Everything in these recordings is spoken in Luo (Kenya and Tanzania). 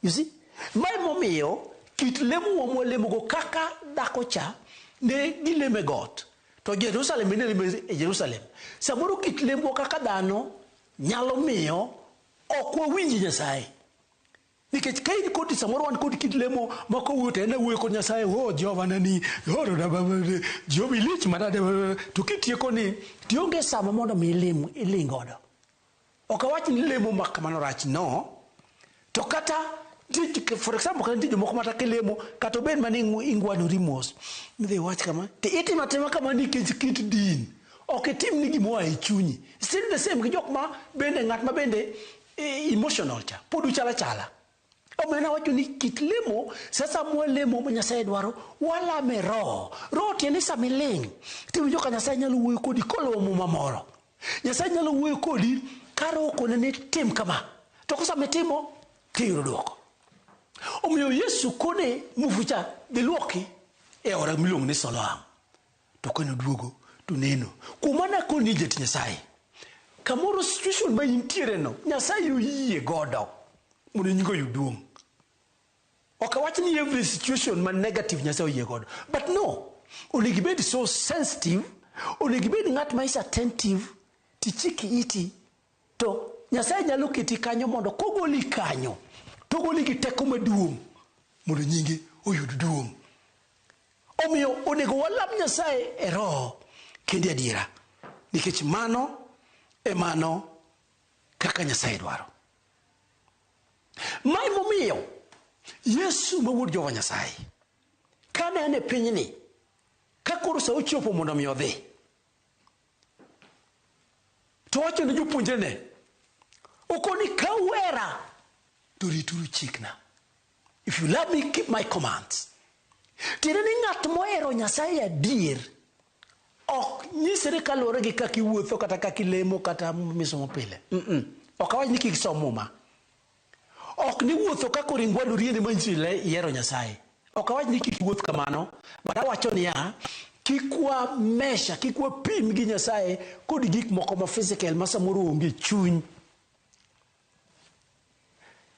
You see? Mae momiyo kit lemo mwalemogo kaka dhako cha ne gilemo e got to Jerusalem bende lemo e Jerusalem. Samoro kit lembwa kaka dhano nyalo miyo ok wawinj Nyasaye. Nikech ka in kod samoro wan kod kit lemo ma kowuoyo to en awuoyo kod Nyasaye, oh Jehova nani, oh Jehova ilich manade, to kitieko ni tionge sama mondo mi ilim iling godo. Ok awach ni lemo ma kamano rach, no. To kata nitie for example kata nitie jomoko mata kilemo kata obed mana ni ingwanori mos midhi iwach kama to itimo atima kama nikech kit din ok itim ni gima oa e chunyi. Still the same gi jok ma bende ng'at ma bende emotional cha pod uchal achala. Omiyo nawacho ni kit lemo sasa mwalemo ma Nyasaye dwaro walame roho. Roho tiende ni sama iling' tiwinjo ka Nyasaye nyalo wuoyo kodi koluwo muma moro. Nyasaye nyalo wuoyo kodi ka roho okone ni tim kama to ka sama itimo tiyudo dwoko. Omiyo Yesu kone muofu cha dhi luoki e aora miluongo ni Siloam. To kane oduogo to neno. Kuom mano akoni jatich Nyasaye, kamoro situation ma intiere no, Nyasaye oyie godo mondo nyinge oyud duong'. Ok awach ni every situation ma negative Nyasaye oyie godo. But no, onego ibed so sensitive, onego ibed ng'at ma is attentive, tichik iti to Nyasaye nyalo keti kanyo mondo kogoli kanyo, to ogoli gi teko maduong' mondo nyinge oyud duong'. Omiyo onego walam Nyasaye e roho kendo e adiera, nikech mano e mano kaka Nyasaye dwaro. Ma emomiyo Yesu ma wuod Jehova Nyasaye kane en e pinyni, ka koro sa ochopo mondo mi odhi, to owacho ne jopuonjrene, okoni ka uhera to rituru chikna. If you love me, keep my commands. Tiende ni ng'at mohero Nyasaye adier ok nyisre kaluwore gi kaka iwuotho kata kaka ilemo kata misomo pile. Mm -mm. Ok awach ni kik som muma. Ok ni wuotho kaka oringwa doriende manyiso ni ihero Nyasaye. Ok awach ni kik iwuoth kamano, but awacho niya, kik wa mesha, kik wapim gi Nyasaye kod gik moko ma physical ma samoro onge chuny.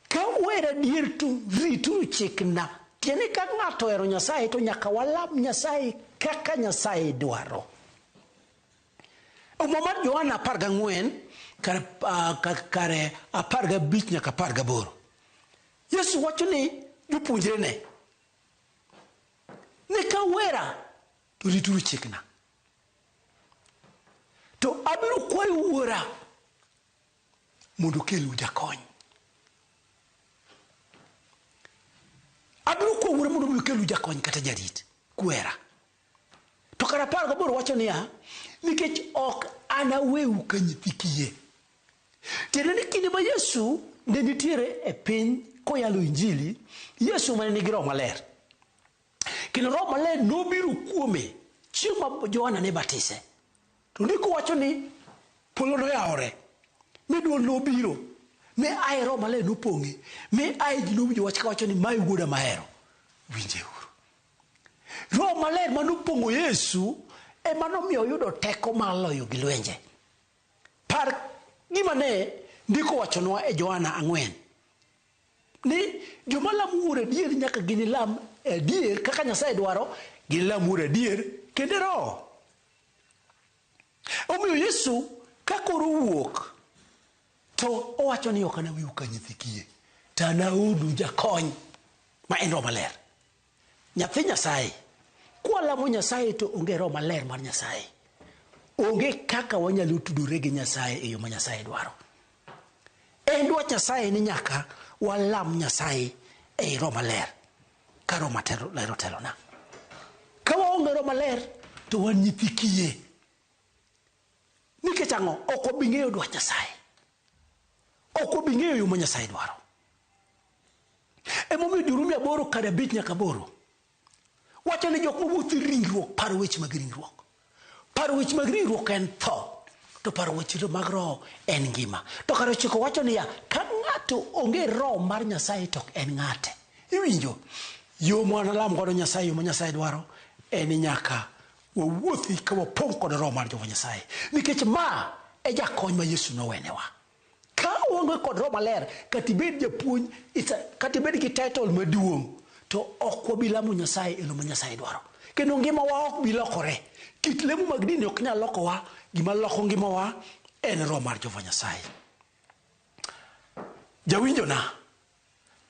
Ka uhero adier to rituru chikna. Tiende ka ng'ato ohero Nyasaye to nyaka walam Nyasaye kaka Nyasaye dwaro. Muma mar Johana 14 kare, kare 15 nyaka 18. Yesu wacho ni jopuonjrene ni ka uhera to rituru chikna. To abiro kwayo Wuora mondo okelnu jakony. Abiro kwayo Wuora mondo omi okelnu jakony kata jarit kwera. To kar 18 wacho niya, nikech ok anaweu ka nyithi kiye. Tiende ni kinde ma Yesu ne nitiere e piny koyalo Injili, Yesu mane nigi Roho Maler. Kendo Roho Maler nobiro kuome chieng' ma Johana ne batise. To ndiko wacho ni polo noyawore, mi dwol nobiro, mi ae Roho Maler nopong'e, mi ae ji nowinjo wach kawacho ni ma e wuoda mahero, winjeuru. Roho Maler ma nopong'o Yesu ema nomiyo oyudo teko mar loyo gi lwenje. Par gima ne ndiko wachonwa e Johana 4 ni joma lamo Wuoro adier nyaka ginilam adier kaka Nyasaye dwaro, ginilam Wuoro adier kendo e Roho. Omiyo Yesu ka koro owuok to owacho ni ok anawewu ka nyithi kiye, to anaornu jakony ma en Roho Maler. Nyathi Nyasaye, kwalamo Nyasaye to onge Roho Maler mar Nyasaye, onge kaka wanyalo tudore gi Nyasaye e yo ma Nyasaye dwaro. En dwach Nyasaye ni nyaka walam Nyasaye ei Roho Maler ka Roho Maler otelona. Ka waonge Roho Maler to wan nyithi kiye. Nikech ang'o? Ok wabi ng'eyo dwach Nyasaye. Ok wabi ng'eyo yo ma Nyasaye dwaro. Emomiyo Jorumi 8 kar 5 nyaka 8 wacho ni jok mawuotho e ringruok paro weche mag ringruok. Paro weche mag ringruok en tho, to paro weche mag roho en ngima. To kar 9 wacho niya, ka ng'ato onge roho mar Nyasaye to ok en ng'ate. Iwinjo? Yo ma wanalam godo Nyasaye, yo ma Nyasaye dwaro, en ni nyaka wawuothi ka wapong' kod roho mar Jehova Nyasaye. Nikech ma e jakony ma Yesu nowenewa. Ka waonge kod Roho Maler, kata ibed japuonj, kata ibed gi title maduong', to ok wabi lamo Nyasaye e lo ma Nyasaye dwaro. Kendo ngimawa ok bi lokore. Kit lemo mag dini ok nyal lokowa, gima loko ngimawa en Roho mar Jehova Nyasaye. Jawinjona,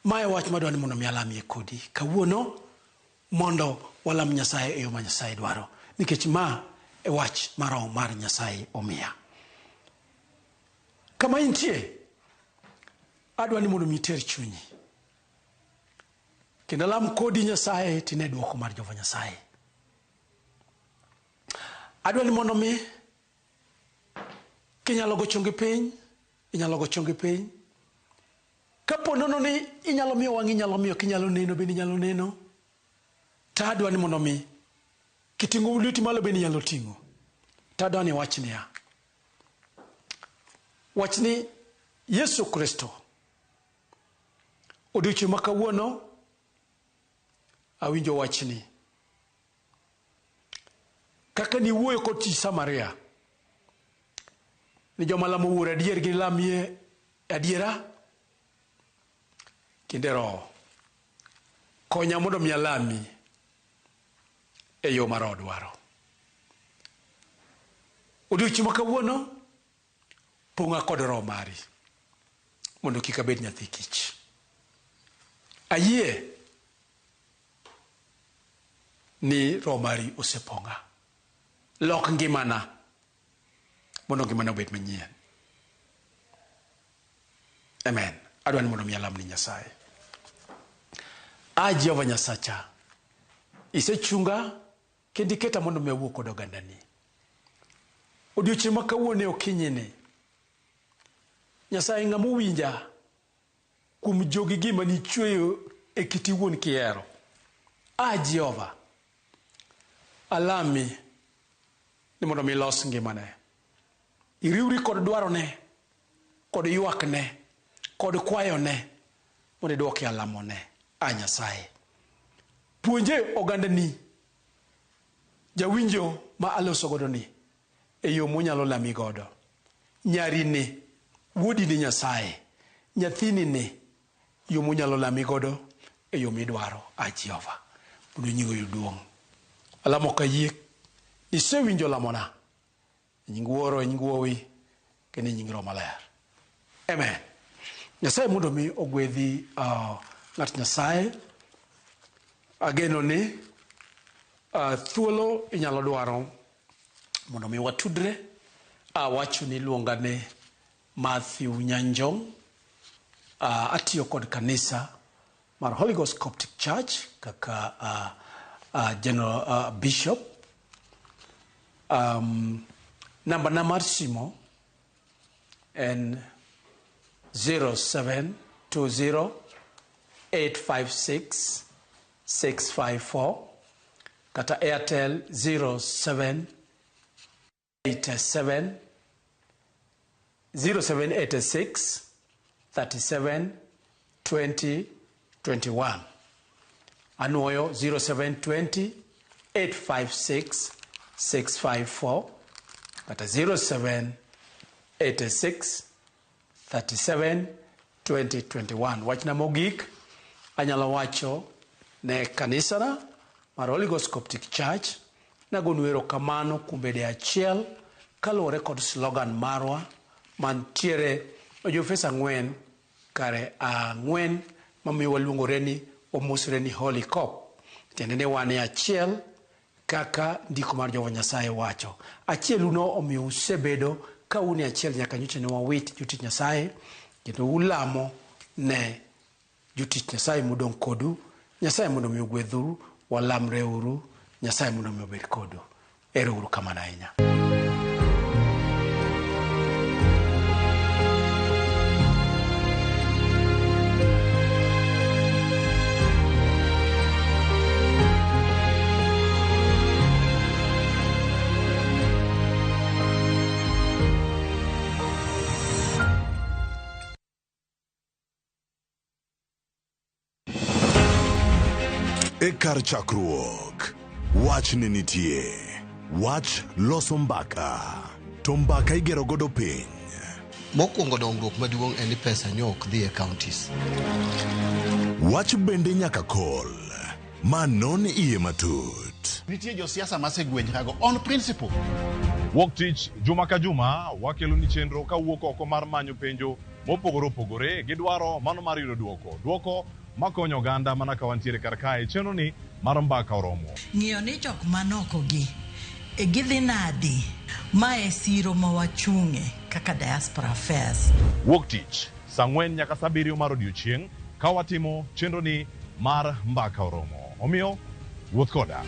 ma e wach madwa ni mondo mi alamie kodi kawuono mondo walam Nyasaye e yo ma Nyasaye dwaro nikech ma e wach ma Roho mar Nyasaye omiya. Kama intie, adwa ni mondo mi iter chunyi kendo alam kodi Nyasaye tine dwoko mar Jehova Nyasaye. Adwa ni mondo mi kinyalo go chongi piny, inyalo go chongi piny. Kapo nono ni inyalo miyo wang'i inyalo miyo, kinyalo neno bende inyalo neno. To adwa ni mondo mi kiting'o lweti malo bende inyalo ting'o. To adwa ni iwach niya, wach ni Yesu Kristo, odiochieng' ma kawuono awinjo wachni. Kaka niwuoyo kod chi Samaria, ni joma lamo Wuoro adier gilamie adiera kendo e roho. Konya mondo mi alami e yo ma roho dwaro. Odiochieng' ma kawuono, pong'a kod roho mari mondo kik abed nyathi kich. Ayie ni roho mari osepong'a. Lok ngimana mondo ngimana obed manyien. Amen. Adwa ni mondo mi alam ni Nyasaye. A Jehova Nyasacha, isechunga kendo iketa mondo mi awuo kod ogandani. Odiochieng' ma kawuono e okinyini, Nyasaye ng'ama owinja kuom jogi gima nichweyo e kiti wuon kihero. A Jehova, alami ni mondo mi ilos ngimane. Iriwri kod dwarone, kod ywakne, kod kwayone, mondo idwoke alamone. A Nyasaye. Puonje ogandani, jawinjo ma aloso godo ni, e yo monyalo lami godo. Nyari ni, wuodi ni Nyasaye, nyathini ni, yo monyalo lami godo e yo midwaro, a Jehova, mondo nyingi oyud duong'. Alamo kayie, isewinjo lamona. E nying Wuoro, e nying Wuowi, kendo e nying Roho Maler. Amen. Nyasaye mondo mi ogwedhi ng'at Nyasaye. Ageno ni thuolo inyalo dwaro mondo mi watudre. Awacho ni iluonga ni Matthew Nyanjong. Atiyo kod kanisa mar Holy Ghost Coptic Church kaka General Bishop. Namba na mar simo en 0720 856 654 kata Airtel 0787 0786 37 20 21. Anuoyo 0720 856 654 kata 0786 37 20 21. Wachna mogik anyalo wacho ne kanisana mar Holy Ghost Coptic Church nagonu erokamano kuom bedo e achiel kaluwore kod slogan marwa mantiere e Joefeso ang'wen kare ang'wen mamiyo waluongore ni wamosre ni Holy Cop. Tiende ni wan e achiel kaka ndiko mar Jehova Nyasaye wacho. Achiel uno omiyo usebedo ka un e achiel nyaka nyocha ne wawit jotich Nyasaye kendo ulamo ne jotich Nyasaye modong' kodu. Nyasaye mondo mi ogwedhu, walamre uru, Nyasaye mondo mi obed kodu. Ero uru kamano ahinya. E kar chakruok, wach ne nitie. Wach loso mbaka, to mbaka igero godo piny. Mokwongo dongruok maduong' en ni pesa nyo ok dhi e counties. Wach bende nyaka kol. Ma non iye matut. Nitie josiasa masegwenyrago on principle. Wuok tich juma ka juma wakelo ni chenro kawuok oko mar manyo penjo mopogore opogore gi dwaro mano mar yudo duoko. Duoko makonyo oganda mana ka wantiere kar kae chenro ni mar Mbaka Oromo. Ng'iyo ni jok manoko gi e gidhi nadi ma e siro ma wachung'e kaka diaspora affairs. Wuok tich saa 4 nyaka saa 7 mar odiochieng' ka watimo chenro ni mar Mbaka Oromo. Omiyo wuoth koda.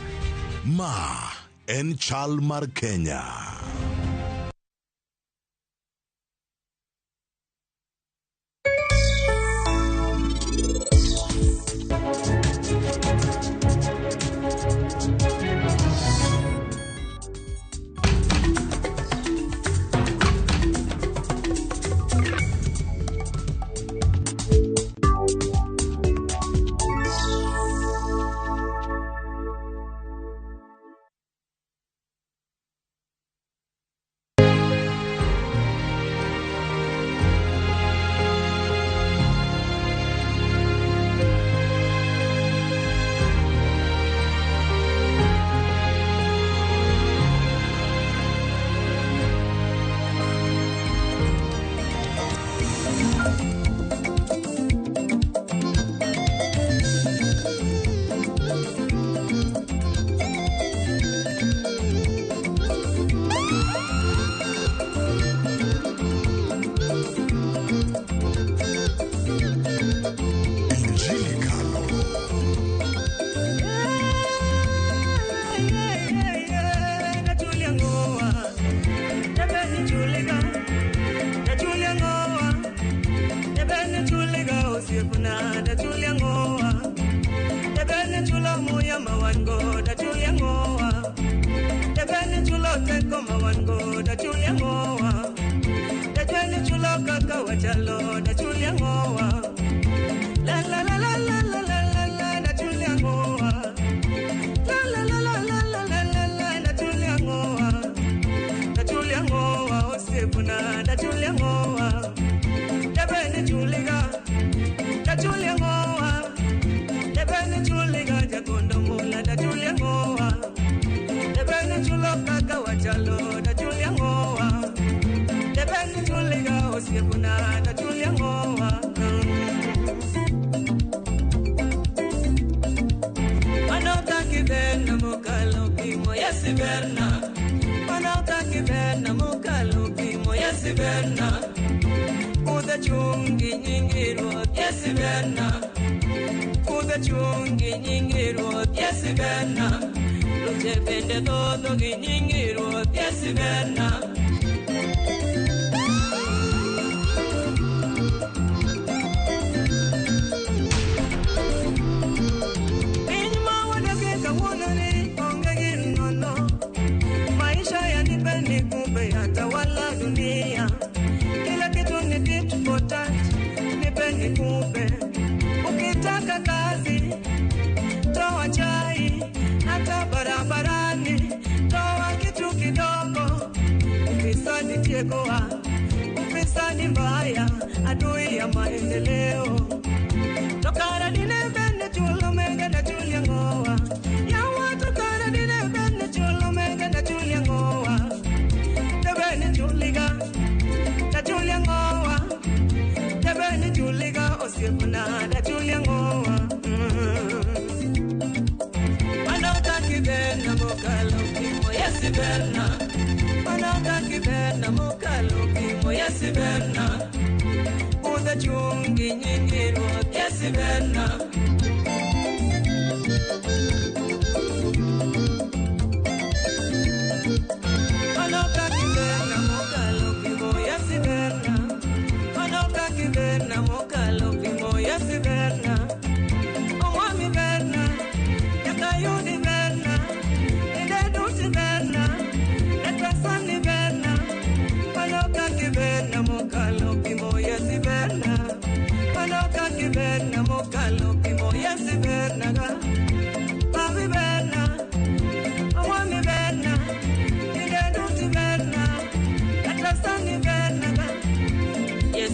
Ma en chal mar Kenya. Injili Kalo.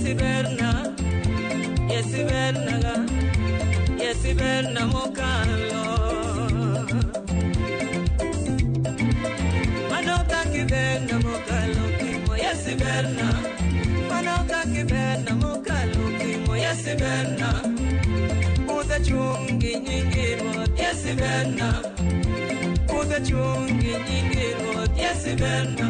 Yesiberna, Yesiberna, Yesiberna mokalo. Manoka kiberna mokalo kimo Yesiberna. Manoka kiberna mokalo kimo Yesiberna. Uze chungi nyingi ruoth Yesiberna. Uze chungi nyingi ruoth Yesiberna.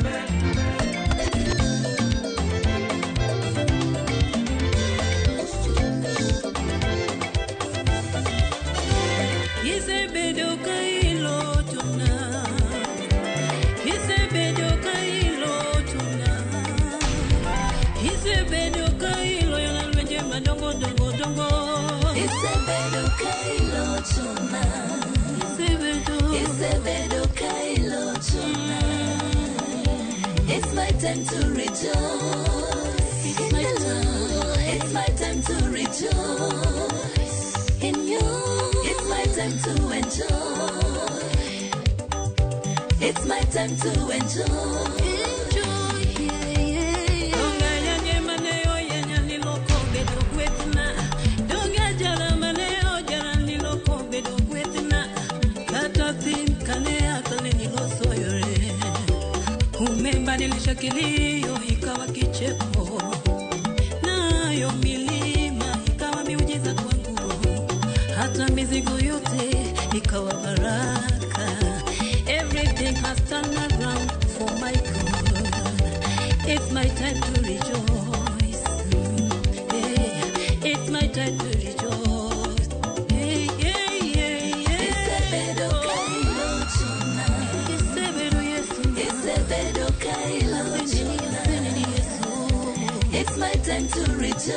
It's my time to rejoice. It's my time. It's my time to rejoice in you. It's my time to enjoy. It's my time to enjoy. Enjoy, yeah, yeah. Umebadilisha kilio ikawa kicheko, nayo milima ikawa miujiza kwangu, hata mizigo yote ikawa baraka. Everything has turned around for my good. It's my time to rejoice. Hey, it's my time to rejoice. Hey, hey, yeah, yeah. It's my time to rejoice.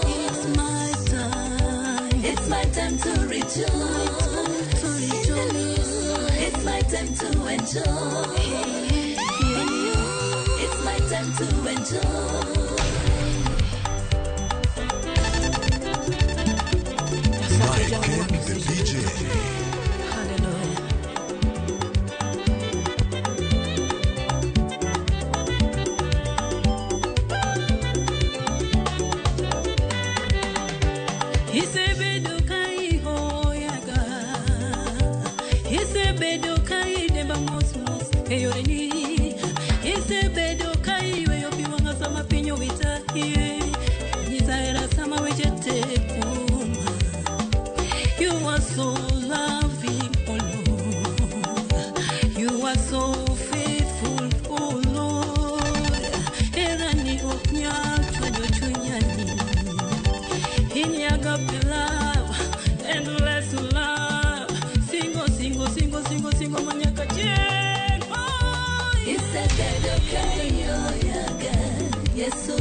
It's my time. It's my time to rejoice. To rejoice. It's my time to enjoy. It's my time to enjoy. Mike Ken the DJ. Hallelujah. You are so loving, oh Lord. You are so faithful, oh Lord. Erani oknyal chwanyo chunyani. In agape love, endless love. Single, single, single, single, single, manyaka chen. Isebedo kayo yaga, Yesu.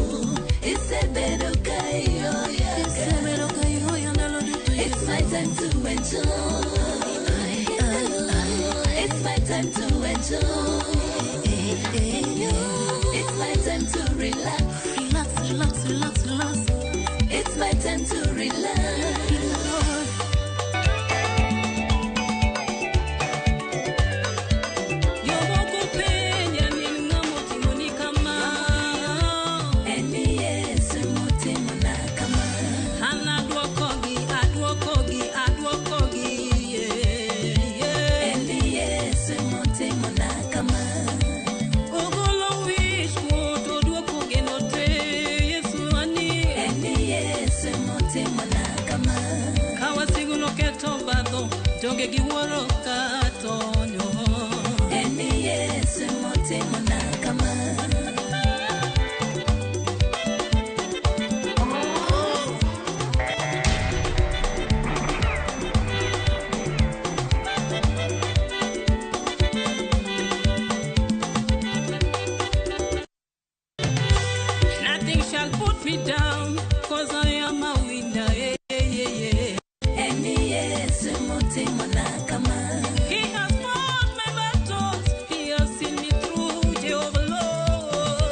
Isebedo kayo yaga. Isebedo kayo yandalo duto. It's my time to enjoy. It's my time to enjoy. It's my time to relax. Relax, relax, relax, relax. It's my time to relax. Nothing shall put me down, 'cause I am a winner. Yeah, yeah, yeah. He has fought my battles, he has seen me through, Jehovah Lord.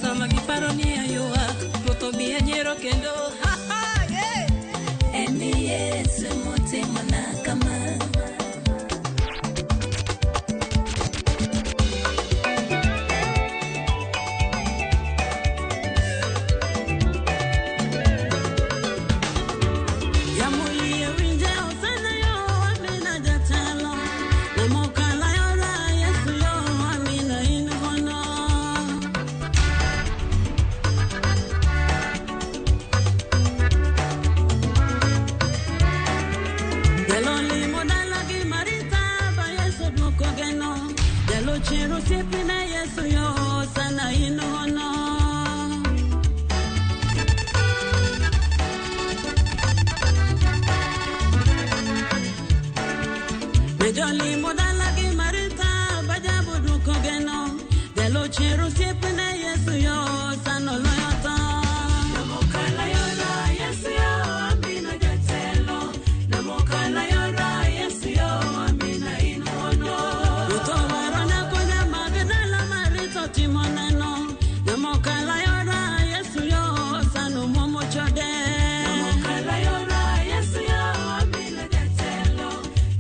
Sama giparo ni aywak, Ruoth omiya nyiero kendo. Ha, ha, yeah. Jolimo dala gi Marita bajabu duoko geno. Jalochiero osiepne Yesu yo sano loyo tho. Namokala yora Yesu yo amina jatelo. Namokala yora Yesu yo amina inuono. Ruto warona konya Magdala Marita timo neno. Namokala yora Yesu yo sano momo chode. Namokala yora Yesu yo amina jatelo.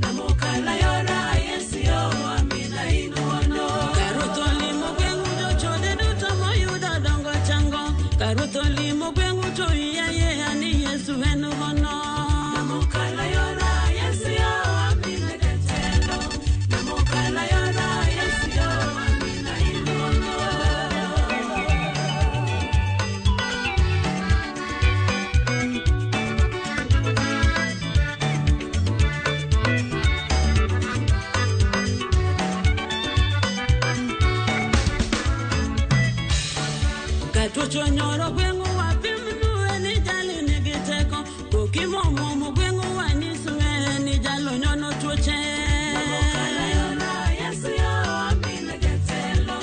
Namokala yora Yesu yo amina inuono. Karuto limo gweng'u jochode duto moyudo dongo chango. Karuto limo gweng'u to iye ani Yesu en hono. Namokala yora Yesu yo amina jatelo. Namokala yora Yesu yo amina inuono. Katucho nyoro gweng'u wapimnu ni jali nigi teko. Kokimomuomo gweng'u wanyisu ni jalo nyono tuoche. Namokala yora Yesu yo amina jatelo.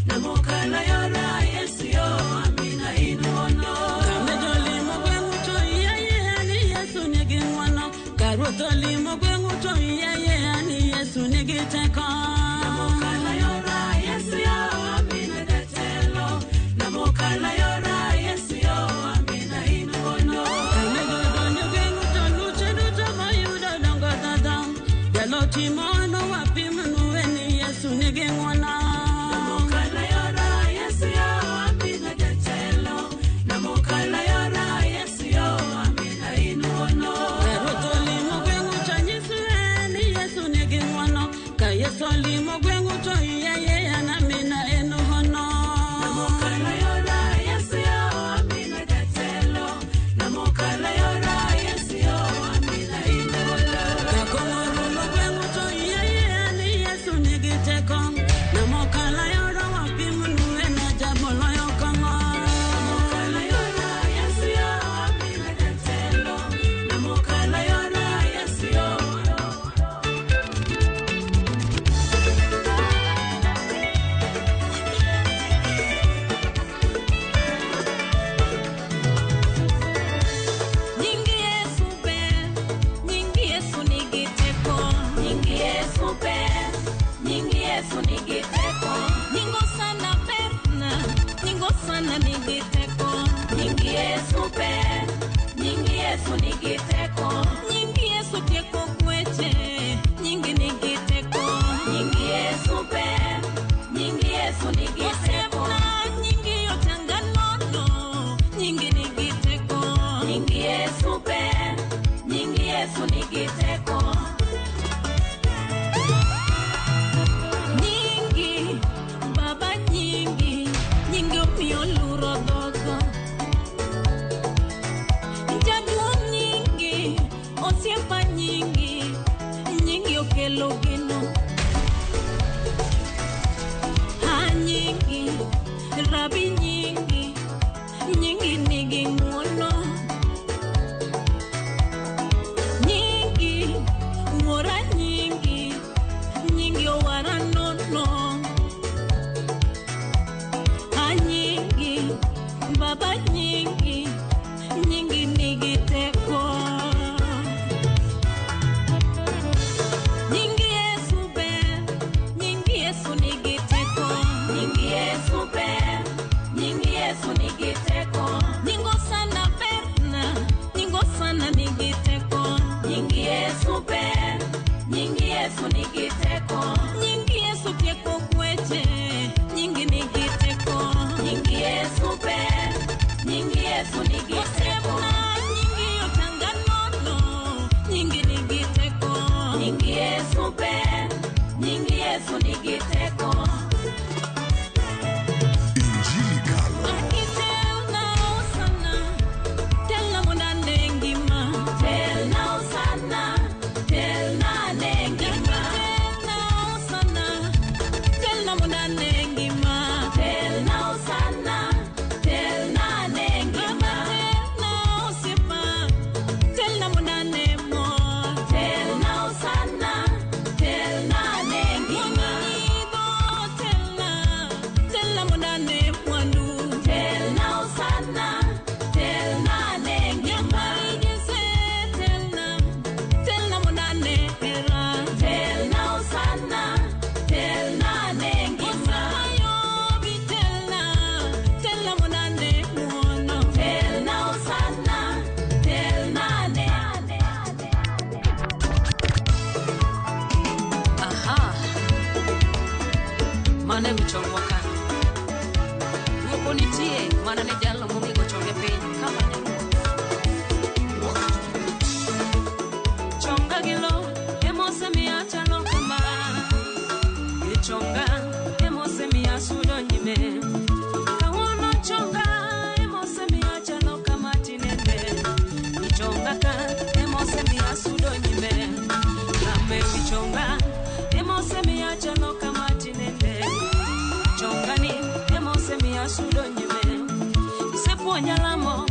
Namokala yora Yesu yo amina inuono. Kamedo limo gweng'u to iye ni Yesu nigi ng'wono. Karuoth olimo gweng'u to iye ni Yesu nigi teko. Namokala yora Yesu yo amina jatelo. Namokala yora Yesu yo amina inuono. Kamedo donjo gweng'u to luche duto moyudo dongo dhadha. Jalo timono wapimnu ni Yesu nigi ng'wono. Namokala yora Yesu yo amina jatelo. Namokala yora Yesu yo amina inuono. Karuoth olimo gweng'u to nyisu ni Yesu nigi ng'wono. Ka Yesu olimo gweng'u to iye anamina en hono. Namokala yora Yesu yo amina jatelo. Namokala yora Yesu yo amina inuono. Kakong'o rumo gweng'u to iye ni Yesu nigi teko. Namokala yora wapimnu en ajab moloyo kong'o. Namokala yora Yesu yo amina jatelo. Namokala yora Yesu yo. Nyingi Yesu ber, nyingi Yesu nigi teko. Nyingi Yesu ber, nyingi Yesu nigi teko. Nying Hosana berna, nying Hosana nigi teko. Nyingi Yesu ber, nyingi Yesu nigi teko. Nyingi Yesu tieko kweche, nyingi nigi teko. Nyingi Yesu ber, nyingi Yesu nigi teko. Osiepna, nyingi ochanga nono, nyingi nigi teko. Nyingi Yesu ber, nyingi Yesu nigi teko. Nyingi, baba nyingi, nyingi omiyo luoro dhogo. Jaduong' nyingi, osiepa nyingi, nyingi okelo geno. Ha nyingi, rabi nyingi, nyingi nigi ng'wono. Nyingi, wuora nyingi, nyingi owara nono. Ha nyingi, baba nyingi, nyingi nigi teko. Nyingi Yesu ber, nyingi Yesu nigi teko. Nyingi Yesu ber, nyingi Yesu nigi teko. Nying Hosana berna, nying Hosana nigi teko. Nyingi Yesu ber, nyingi Yesu nigi teko. Nyingi Yesu tieko kweche, nyingi nigi teko. Nyingi Yesu ber, nyingi Yesu nigi teko. Osiepna, nyingi ochanga nono, nyingi nigi teko. Nyingi Yesu ber, nyingi Yesu nigi teko. Injili Kalo. Akitelna Hosana, telna mondo ane ngima. Telna Hosana, telna ane ngima. Telna Hosana, telna mondo ane ngima. Telna Hosana, telna ane ngima. Telna osiepa, telna mondo ane mor. Telna Hosana, Chonga emosemiya chalo kama tinende. Chongani emosemiya sudo nyime. Isepuonja lamo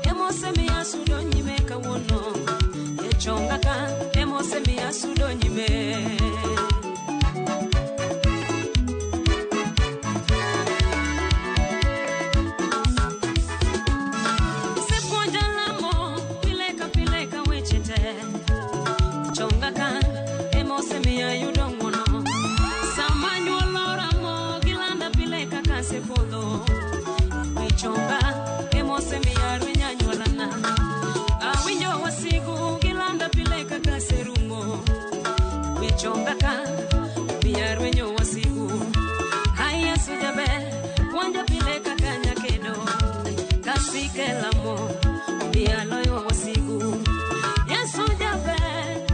emosemiya sudo nyime kawuono. E chonga ka emosemiya sudo nyime. Isepuonja lamo pile ka pile ka weche te. Chonga ka emosemiya yudo ng'uono. Sama nyuolo ramo gilanda pile kaka asepodho. Chonga emosemiya rwenya nyuolana. Awinjo wasigu gilanda pile kaka aserumo. Chonga ka miya rwenyo wasigu. Ai Yesu jaber, puonja pile kaka nyakedo. Kasike lamo, miya loyo wasigu. Yesu jaber,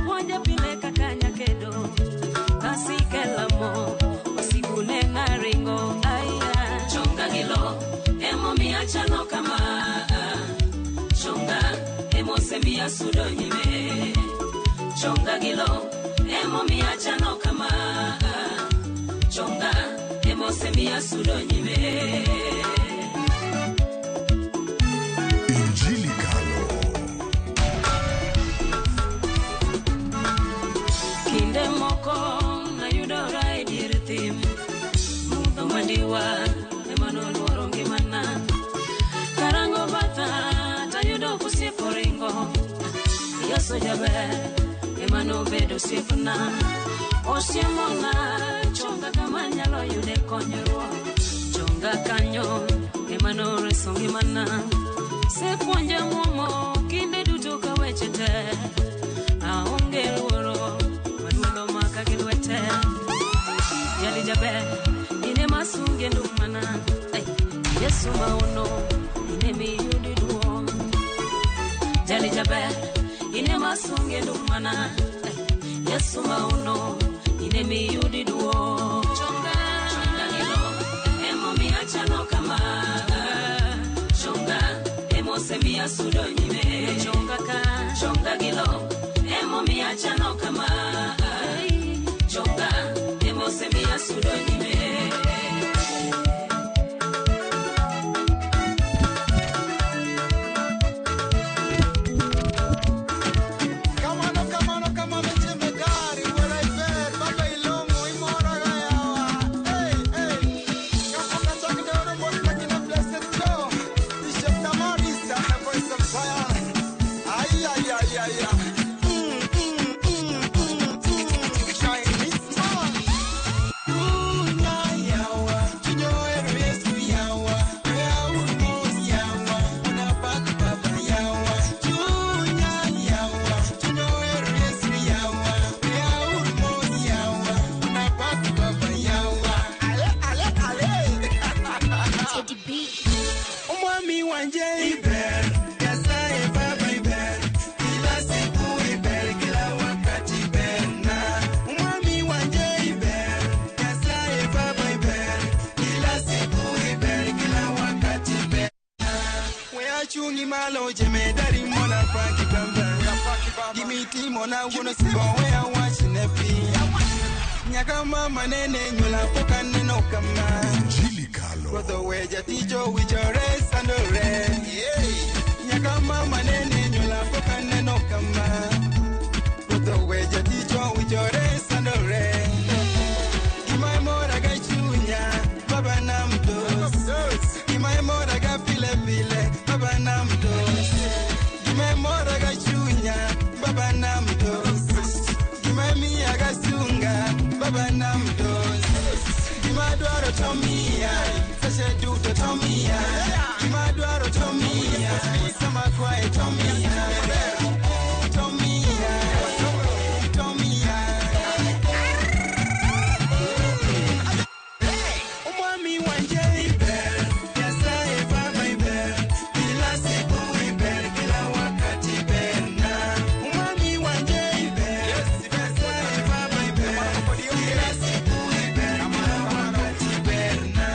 puonja pile kaka nyakedo. Kasike lamo, wasigu ne naringo. Aya, chonga gi lo, emomiya chalo kama. Chonga, emosemiya sudo nyime. Chonga gi lo, emomiya chalo kama. Chonga, emosemiya sudo nyime. Injili Kalo. Kinde moko nayudora e dier thim, mudho mandiwa ema noluoro ngimana. Karango batha tayudo kosiepo ringo. Yesu jaber ema nobedo osiepna. Osiemona chonga kama anyalo yude konyruok. Chonga kanyo ema noreso ngimana. Sepuonja muomo kinde duto ka weche te. Aonge luoro maduolo maka gi lwete. Jali jaber in ema asunge ndumana. Ai, Yesu maono in ema iyudi duong'. Jali jaber in ema asunge ndumana. Ai, Yesu maono in ema iyudi duong'. Chonga, chonga gi lo, emomiyo achalo kama. Chonga, emosemiya sudo nyime. Chonga ka, chonga gi lo, emomiyo achalo kama. Chonga, emosemiya sudo nyime. Kamano, kamano, kamano, jemedari, wuora iber, baba ilong'o, imora ga yawa. Hey, hey. Kapok achak doro mos lakini blessed Joe, Bishop Damaris and the voice of Zion. Ay, ay, ay, ay, ay. Chinese man. Dunya yawa, chuny ohero Yesu yawa, weauru mos yawa, unapak baba yawa. Chunya yawa, chuny ohero Yesu yawa, weauru mos yawa, unapak baba yawa. Ale, ale, ale. Teddy B. Omwami wanje iber, Nyasaye baba iber, kila siku iber, kila wakati iber na. Omwami wanje iber, Nyasaye baba iber, kila siku iber, kila wakati iber na. We achungi malo jemedari mona paki bamba. Gimitimo na wuono sibo we awach ne piny. Nyaka mama nene nyuola pok aneno kama. Injili Kalo. Ruoth owe jatich owichore sandore. Nyaka mama nene nyuola pok aneno kama. Ruoth owe jatich owichore sandore. Gima mora ga chunya, baba nam dos. Gima mora ga pile pile, baba nam dos. Gima mora ga chunya, baba nam dos. Gima miya ga sunga, baba nam dos. Gima dwaro to miya, seche duto to miya. Gima dwaro to miya, sama kwaye to miya. To miya, to miya. Omwami wanje iber, Nyasaye baba iber, kila siku iber, kila wakati iber na. Omwami wanje iber, Nyasaye baba iber, kila siku iber, kila wakati iber na.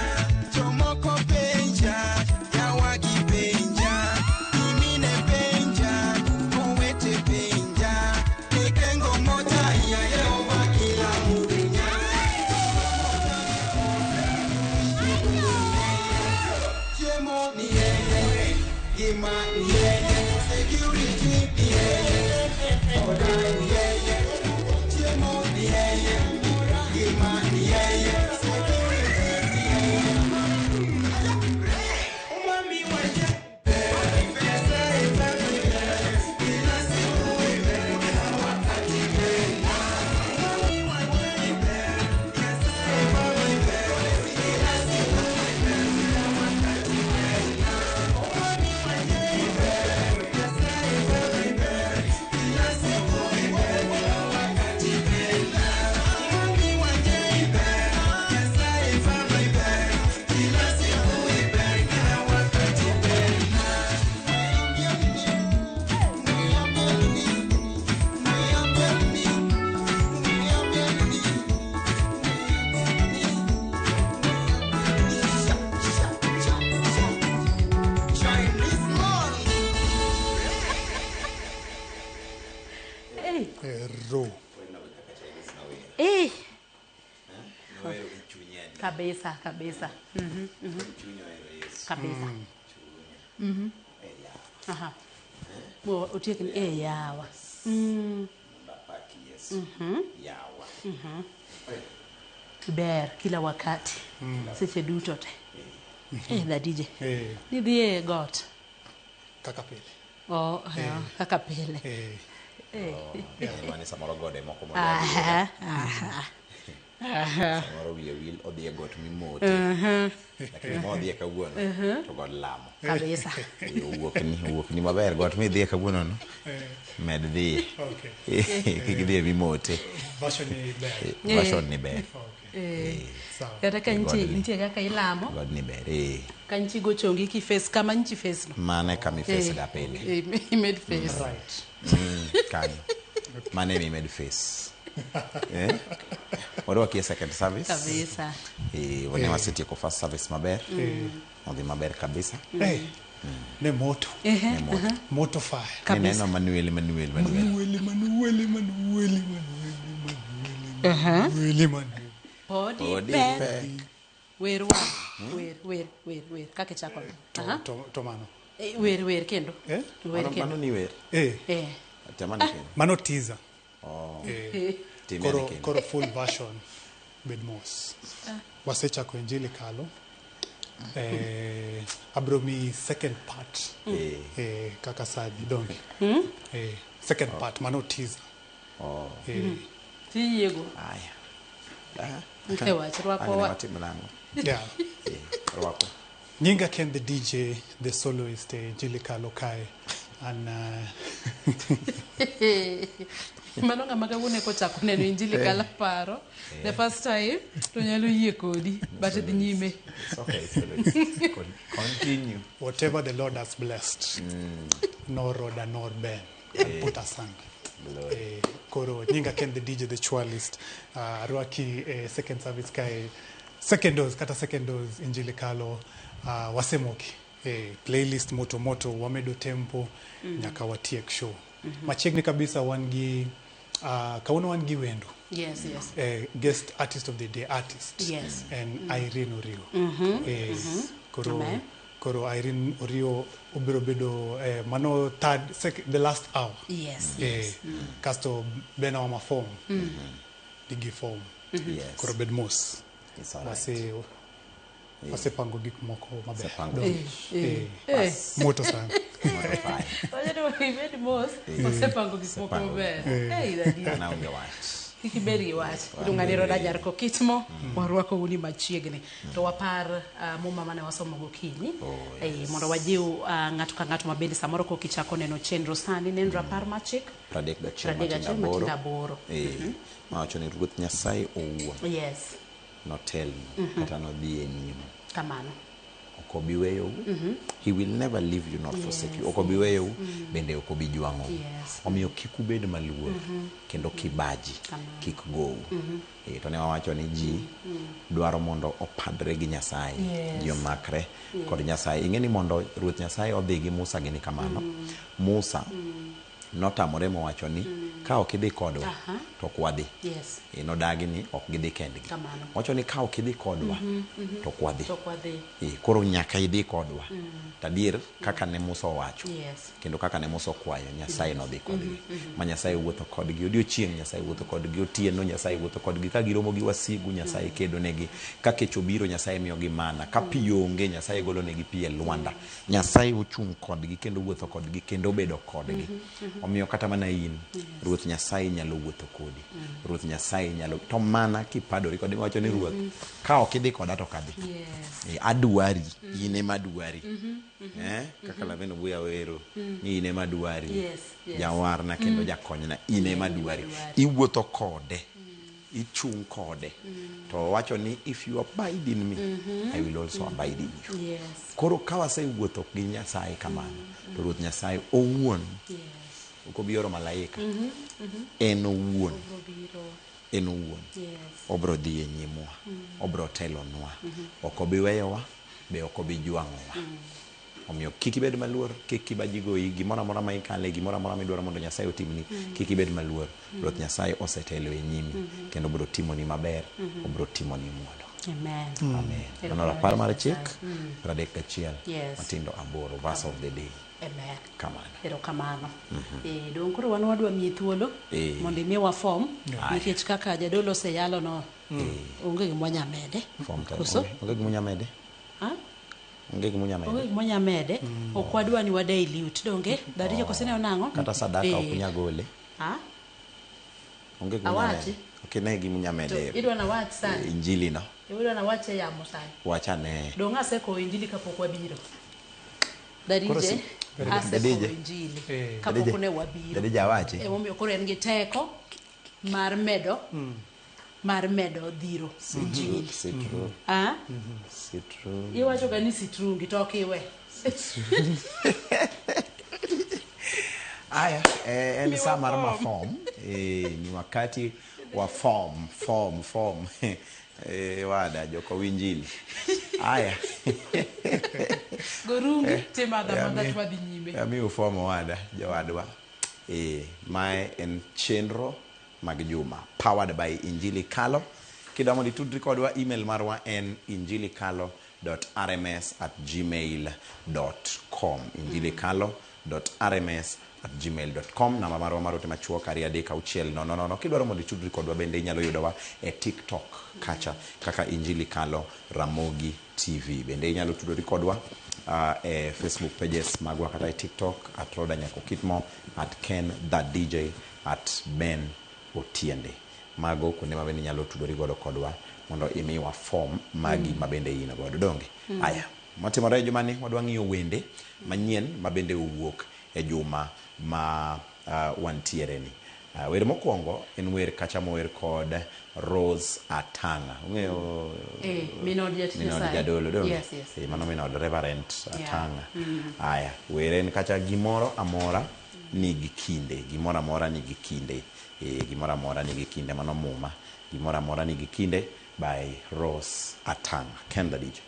Hey. Ero. Eh. Kabisa, kabisa. Kabisa. Aha. Bo otiek ni eh yawa. Yawa. Ber kila wakati. Seche duto te. Eh, da DJ. Eh. Nidhi e got. Kaka pile. Oh, kaka pile. Eh. Eh. Mane samoro gode moko mondo Aha, aha. Aha. samoro wiye wil odhi e got mimote. Lakini modhi e kawuono to god lamo. Kabisa. Owuok ni maber got midhiye kawuono no. Med dhiye. Okay. Kik idhi e mimote. Version ni ber. Version ni ber. Okay. Eh. Sawa. Kata ka nitie Godni. nitie kaka ilamo, God ni ber. Eh. ka nitie go chongi kiface kama nitie face no. Mano e kama iface ga pile. Eh, imed face. Right. Kanyo. Mano ema imed face. Eh? Warwaki e second service. Kabisa. Eh, wane wasetieko first service maber. Odhi maber kabisa. Hey. Ne moto. Ehe. Ne moto. Moto fire. Kabisa. Nineno Manuel, Manuel, Manuel. Manueli, Manueli, Manueli, Manueli, Manueli, Manueli, Manueli. Podi Podi pek. pek. Wer wa. Wer, wer, wer, wer. Kaka ichako. Aha. To mano. Eh, wer, wer kendo. Eh? Wer Mano kendo. ni wer. Eh. Eh. Temane kendo. Mano teaser. Oh. Eh. Eh. Timene Koro, kendo. koro full version bed mos. Wasechako injili kalo. Eh, abro mi second part. Eh. Eh, kaka sadhi donge. Eh, second part mano teaser. Oh. Eh, Tiyiego. Aya. Ah. E wach rwako Ang' ne wa. watim nang'o? yeah. Eh, rwako. Nyinga Ken the DJ, the soloist eh, Injili Kalo kae. And Mano ng'ama kawuono eka ochako neno injili kala paro. The first time to nyalo yie kodi but dhi nyime. It's okay, soloist. Continue. whatever the Lord has blessed, no roda nor ben can put asunder. Eh, koro Nyinga Ken the DJ, the chualist, arwaki second service kae, second dose, kata second dose Injili Kalo, wasemoki. Playlist moto moto wamedo tempo nyaka watiek show. Machiegni kabisa wan gi kawuono wan gi wendo. Yes, yes. Guest artist of the day artist Yes. and Irene Orio. Koro Amen. koro Irene Orio obiro bedo mano third the last hour. Yes. Yes. Kasto bena wama form. Digi form. Yes. Koro bed mos. It's all right. Wase wasepango gik moko maber. Wasepango. Donge? Eh, eh. Moto sana. Moto fire. Wacho ni ibed mos, osepango gik moko Osepango. maber. Hey, daddy. An aonge wach. Kik ibed gi wach. Iluonga ni Roda Nyar Kokitmo, warwako uni machiegni. To wapar muma mane wasomo gokinyi. Oh, Eh, mondo wajiw ng'ato ka ng'ato mabende samoro kok ichako neno chenro sani, neno rapar machik. 31 31 matindo matindo aboro. aboro. Eh, mawacho ni Ruoth Nyasaye owuon Yes, notelnu kata nodhi e nyimu. kamano. Ok obi weyou. He will never leave you nor forsake you. Ok obi weyou bende ok obi jwang'ou. Yes. Omiyo kik ubed maluor kendo kibaji Kamano. kik gou. Eh, to ne wawacho ni ji dwaro mondo opadre gi Nyasaye. Yes. Ji omakre kod Nyasaye. Ing'e ni mondo Ruoth Nyasaye odhi gi Musa gini kamano. Musa notamore mowacho ni ka ok idhi kodwa Aha. to ok wadhi. Yes. Eh, nodagi ni ok gidhi kendgi. Kamano. Wacho ni ka ok idhi kodwa to ok wadhi. To ok wadhi. Eh, koro nyaka idhi kodwa. Tadier kaka ne Musa owacho. Yes. Kendo kaka ne Musa okwayo, Nyasaye nodhi kodgi. Ma Nyasaye wuotho kodgi odiochieng', Nyasaye wuotho kodgi otieno, Nyasaye wuotho kodgi ka giromo gi wasigu, Nyasaye kedo negi. Ka kech obiro, Nyasaye miyogi mana. Ka pi onge, Nyasaye golo negi pi e lwanda. Nyasaye ochung' kodgi kendo wuotho kodgi kendo obedo kodgi. Omiyo kata mana in, Ruoth Nyasaye nyalo wuotho kodi. Ruoth Nyasaye nyalo to mana kipadori kode miwacho ni Ruoth, ka ok idhi koda to ok adhi. Yes. Eh, adwari, in ema adwari. Eh, kaka Laven Obuya wero ni in ema adwari. Yes, yes. Jawarna kendo jakonyna, in ema adwari. adwari. Iwuotho kode. Ichung' kode. To owacho ni if you abide in me, I will also abide in you. Yes. Koro ka wasewuotho gi Nyasaye kamano, to Ruoth Nyasaye owuon Yes. ok obi oro malaika. En owuon, Obiro biro. en owuon. Yes. Obro dhi e nyimwa, obro telonwa. Ok obi weyowa, be ok obi jwang'owa. Omiyo kik ibed maluor, kik kibaji goyi, gimoro amora ma ikale, gimoro amora midwaro mondo Nyasaye otimni, kik ibed maluor. Ruoth Nyasaye osetelo e nyimi, kendo obiro timoni maber, obiro timoni ng'wono. Amen. Amen. Mano rapar mar chik 31 matindo 8, verse of the day. Amen. Kamano. Erokamano. Dong' koro wan wadwa miyi thuolo mondo imiwa form nikech kaka jadolo oseyalo no onge gima wanya mede. Form to Koso? onge gima unya mede? Ah? Onge gima unya mede? Onge gima wanya mede. Ok wadwa ni wadilute donge? Dhadija koso ineno nang'o? Kata sadaka ok unya gole. Ah? Onge gima unya Awachi. mede. Ok ine gima unya mede. To idwa nawach sani. Injili no. Idwa nawach e yamo sani. Wachane. Dong' asekowo injili kapok wabiro. Koro Darije, asekowo Dadije. injili kapok ne wabiro. Dadije awachi. Emomiyo koro en gi teko mar medo dhiro injili. Sitru. Ah? Sitru. Iwacho ga ni sitrungi to ok iwe. Aya, en saa mar mafom. Ni wakati wa form, form, form. Wada joko winjili. Aya. Gorungi tema madha twadhi nyime. Amiyo form wada jowadwa. Mae en chenro mag juma powered by Injili Kalo. Kidwa mondo itudri kodwa, email marwa en injilikalo.rms@gmail.com. injilikalo.rms@gmail.com. Namba marwa mar ote machuok 236 000. Kidwaro mondo itudri kodwa bende inyalo yudowa e TikTok kacha kaka Injili Kalo Ramogi TV. Bende inyalo tudori kodwa e Facebook pages magwa kata e TikTok at Roda Nyako Kitmo, at Ken the DJ, at Ben Otiende. Mago kuonde ma bende inyalo tudori godo kodwa mondo imiwa form magi ma bende in godo donge. Aya, matimore e jumani wadwa ng'iyo wende manyien ma bende owuok e juma ma wantiere ni. Wer mokwongo en wer kacha mower kod Rose Atanga. Ung'eyo Minod jatich Minod Nyasaye. jadolo donge? Yes, yes. Mano minod Reverend Atanga. Aya, wer en kacha gimoro amora nigi kinde, gimoro amora nigi kinde. Gimoro amora nigi kinde, mano muma. Gimoro amora nigi kinde by Rose Atanga. Ken the DJ.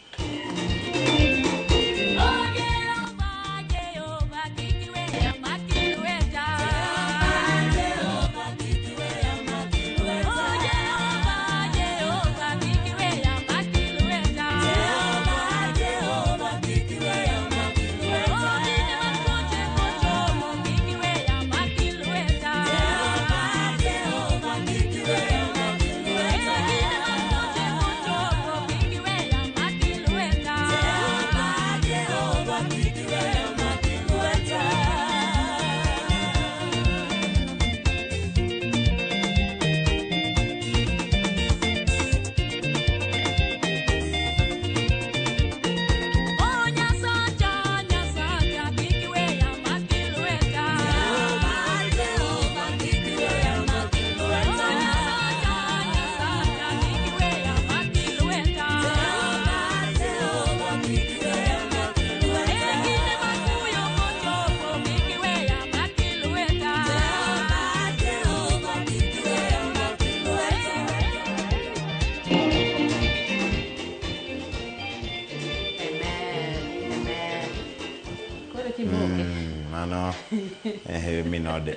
Mano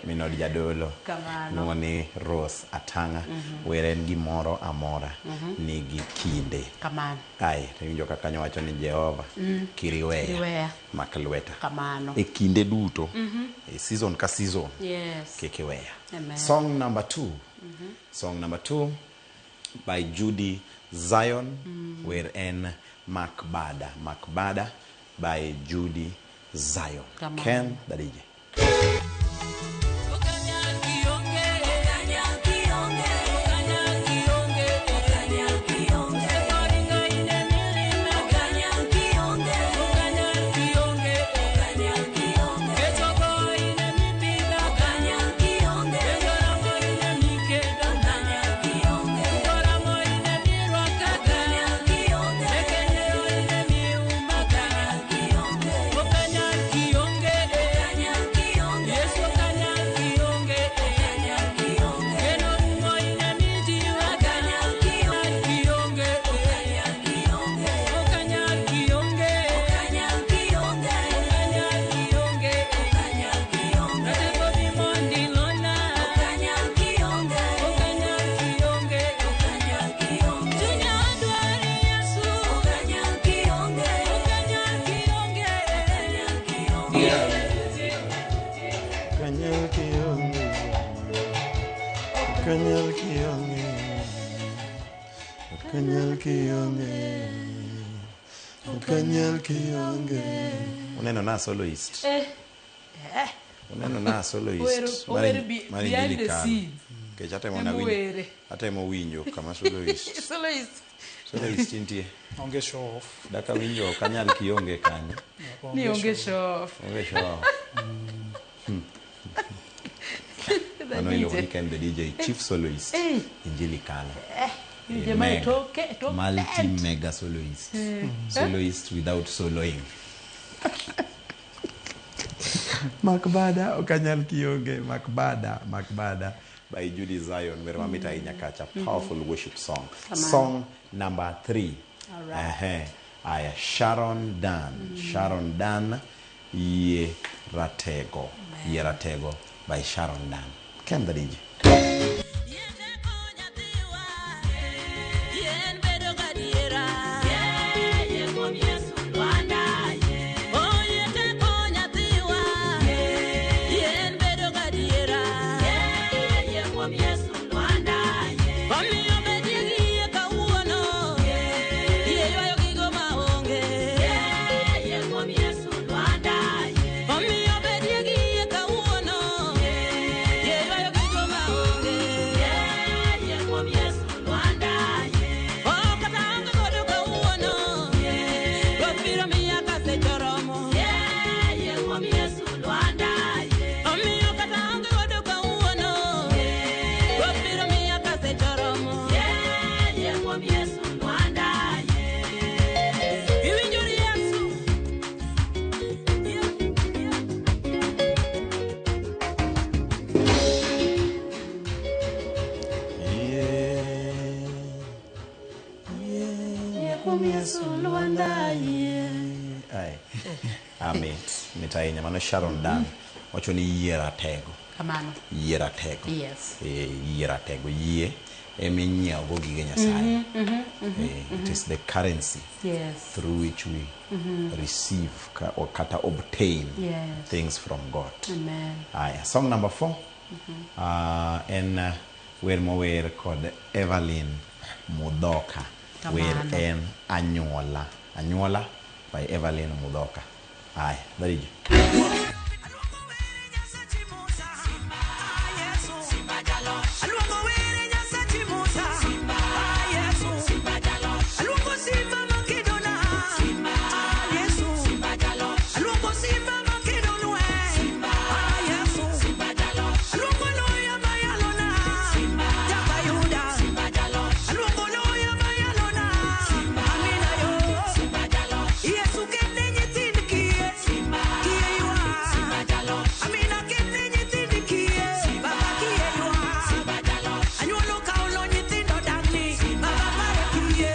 minod jadolo luongo ni Rose Atanga. Wer en gimoro amora nigi kinde. Kamano. Ai, to iwinjo kaka nyowacho ni Jehova kiriweya mak lweta. Kamano. E kinde duto, e season ka season. Yes. Kik iweya. Amen. Song number 2. Song number 2 by Judy Zion. Wer en Makbada. Makbada by Judy Zion. Kamano. Ken the DJ. Yes. Okanyal kionge. Okanyal kionge. Okanyal kionge. Uneno na soloist. Eh. Eh. Uneno na soloist. Owero- Mar owero be- mar behind Injili the Kano. scenes. Nikech atemo na Ema winjo. owere. Atemo winjo kama soloist. Soloist. Soloist nitie. Onge show off. Daka winjo ok anyal kionge kanyo. Ni onge show off. Onge show off. The Mano iluongo DJ. ni Ken the DJ, chief soloist. Eh. Injili Kano. Eh, Eh, jamaa mega. itoke, itoke. Multi mega soloist. Eh. Soloist without soloing. Makbada okanyal kionge Makbada Makbada by Judy Zion wer mamit ahinya kacha powerful worship song. Kamano. Song number 3. All right. Ehe. Aya Sharon Dan. Sharon Dan Yie Ratego. Yie Ratego by Sharon Dan. Ken the DJ. Yien bedo gadiera. Yie kuom Yesu Lwanda. Oh, yie teko nyathiwa. Yien bedo gadiera. Yie kuom Yesu Lwanda. Omiyo bedie gi yie kawuono. Yie ywayo gigo maonge. Yie kuom Yesu Lwanda. Omiyo bedie gi yie kawuono. Yie ywayo gigo maonge. Yie kuom Yesu Lwanda. Oh, kata aonge godo kawuono. Ruoth biro miya ka seche oromo. Yie kuom Yesu Lwanda. Omiyo kata aonge godo kawuono. Ruoth biro miya ka seche oromo. Yie kuom Yesu Lwanda. Iwinjo ri Yesu? Yie kuom Yesu Lwanda, yie. Ai. Amit, mit ahinya. Mano Sharon Dan. Wacho ni yie ratego. Kamano. Yie ratego. Yes. Eh, yie ratego. Yie eminyiewogo gige Nyasaye. Mhm, Eh, It is the currency Yes. through which we receive or kata obtain Yes. things from God. Amen. Aya, song number 4. En wer mower kod Evelyn Mudhoka. Wer Kamano. en Anyuola. Anyuola by Evelyn Mudhoka. Aya, Darijo. Aluongo were Nyasachi Musa. Ah, Yesu. Aluongo simba makedona. Ah, Yesu. Aluongo simba makedonwe. Ah, Yesu. Aluongo loya mayalona. Jaka Yuda. Aluongo loya mayalona. Amina yo. Yesu kende nyithind kiye. Kiye ywa. Amina kende nyithind kiye. Baba kiye ywa. Anyuolo kaolo nyithindo dang'ni. Baba pare kiye.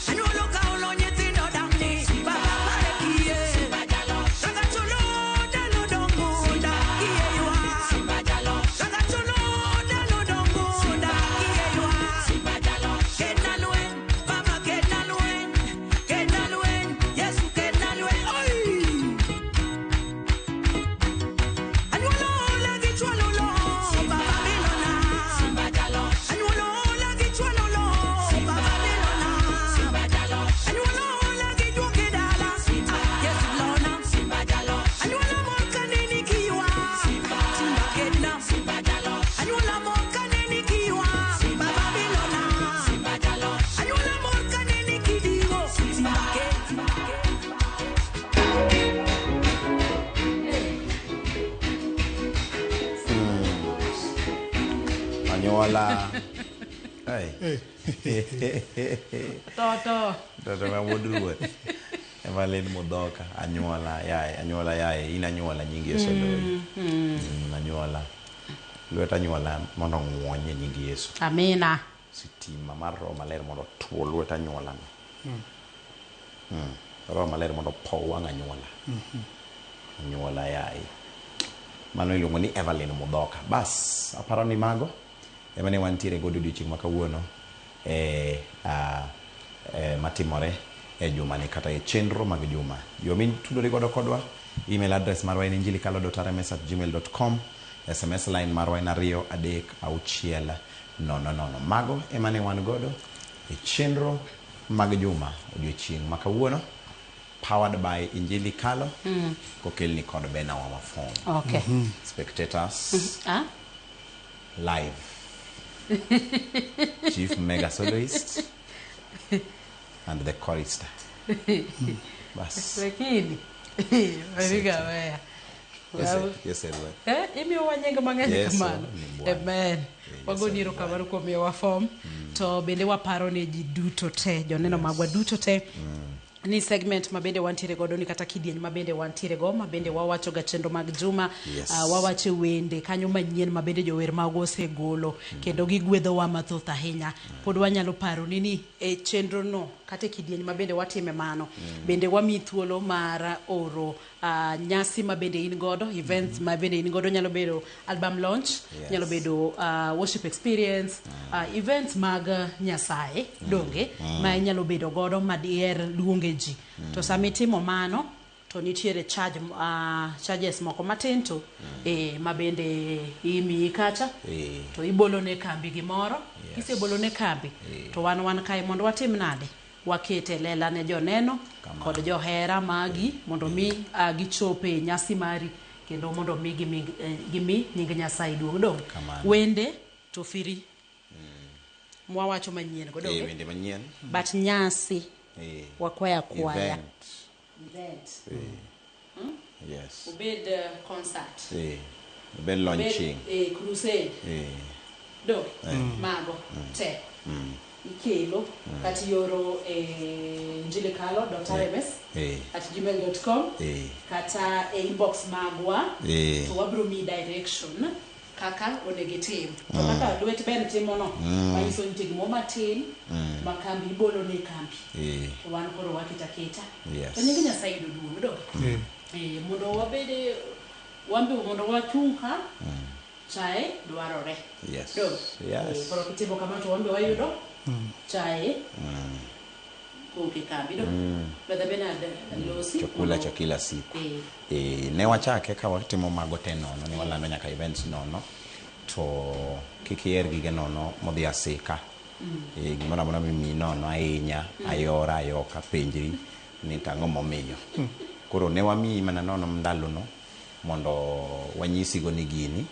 Anyuolo kaolo nyithindo dang'ni. Baba pare kiye. Ragacholo dalo dongo da kiye ywa. Ragacholo dalo dongo da kiye ywa. Ketna lweny, Baba ketna lweny. Ketna lweny, Yesu ketna lweny. Oi! Anyuolo ola gi chwalo lo, Baba bilona. Anyuolo ola gi chwalo lo, Baba bilona. Anyuolo ola gi juoke dala, ah, Yesu lona. Anyuola mor kaneni kiywa, Simba ketna. Anyuola mor kaneni kiywa, Baba bilona. Anyuola mor kaneni kidigo, Simba ketna. Anyuola. Ai. Toto. Toto ma wuod ruoth. Evelyn Mudhoka. Anyuola yaye, anyuola yaye, in anyuola nying Yesu oloyi. Anyuola. Lwet anyuola mondo ong'wony e nying Yesu. Amina. Sitima mar Roho Maler mondo otuo lwet anyuola no. Roho Maler mondo opow wang' anyuola. Anyuola yaye. Mano iluongo ni Evelyn Mudhoka. Bas, aparo ni mago ema ne wantiere godo odiochieng' ma kawuono e, matimore e jumani kata e chenro mag juma. Yo mitudori godo kodwa, email address marwa en injilikalo.rms@gmail.com. SMS line marwa en 2 3 6 0 0. Mago ema ne wan godo e chenro mag juma odiochieng' ma kawuono, powered by Injili Kalo, kokelni kod Bena wa Mafom. Okay. Spectators Ah? live. Chief Mega Soloist and the chorister. Bas. Lakini Mariga weya. Yes, yes, Edward. Imiyowa nying mang'eny Yes, kamano. ni Bwana. Amen. Wagoni erokamano kuom miyowa form. To bende waparo ne ji duto te, joneno magwa duto te. Ni segment ma bende wantiere godo ni kata kidieny ma bende wantiere go ma bende wawacho ga chenro mag juma. Wawacho wende kanyo manyien ma bende jower magwa osegolo kendo gigwedhowa mathoth ahinya. Pod wanyalo paro ni ni e chenro no kata e kidieny ma bende watime mano, bende wamiyi thuolo mar oro nyasi ma bende in godo, events ma bende in godo, nyalo bedo album launch, nyalo bedo worship experience, events mag Nyasaye, donge, ma inyalo bedo godo ma diher luonge ji. To sama itimo mano to nitiere charges moko matin to ma bende imiyi kacha, to ibolo ne kambi gimoro. Kisebolo ne kambi, to wan kae mondo watim nade? Wakete lela ne joneno kod johera magi mondo mi gichope nyasi mari kendo mondo mi gimi nying Nyasaye duong'. Dong' wende to firi mwawacho manyien go, donge? Wende manyien. But nyasi wakwaya kwaya. Event. Yes. Obed concert. Obed launching. Obed crusade. Dong' mago te. Ikelo kata ioro e injilikalo.rms@gmail.com kata e inbox magwa, to wabiro miyi direction kaka onego itim. To kaka lwet Ben timono, manyiso ni nitie gimoro matin ma kambi ibolo ne kambi, to wan koro waketo aketa. To nying Nyasaye yudo duong', donge? Mondo wabede wan be mondo wachung' ka, chae dwarore. Donge? Koro kitimo kamano to wan be wayudo chae kowuok e kambi, donge? Brother Bernard, losi. Chakula cha kila siku. Ne wachake ka watimo mago te nono, ne walando nyaka events nono, to kik iher gige nono modhi asika. Gimoro amora mimiyi nono ahinya, ayora ayoka, penjri ni tang'o momiyo. Koro ne wamiyi mana nono ndalono mondo wanyisigo ni gini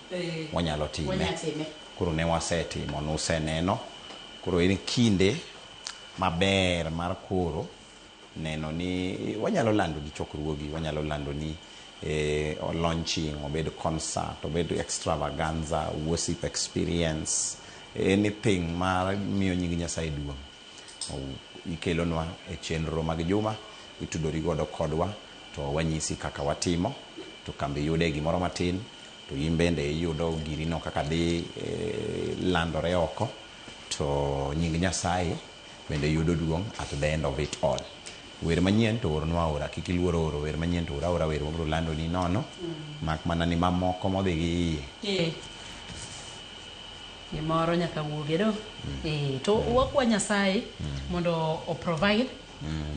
wanyalo time. Wanyalo time. Koro ne wasetimo, nuseneno. Koro en kinde maber mar koro neno ni wanyalo lando ni chokruogi, wanyalo lando ni launching, obed concert, obed extravaganza, worship experience, anything mar miyo nying Nyasaye duong'. Ikelonwa e chenro mag juma, itudori godo kodwa, to wanyisi kaka watimo, to kambi yude gimoro matin, to in bende iyudo girino kaka dhi landore oko, to nying Nyasaye bende yudo duong' at the end of it all. Wer manyien to ornwa aora, kik iluor oro wer manyien to ora aora wer mabiro lando ni nono, mak mana ni mamoko modhi gi iye. Gimoro nyaka wuoge do. To wakwa Nyasaye mondo o provide,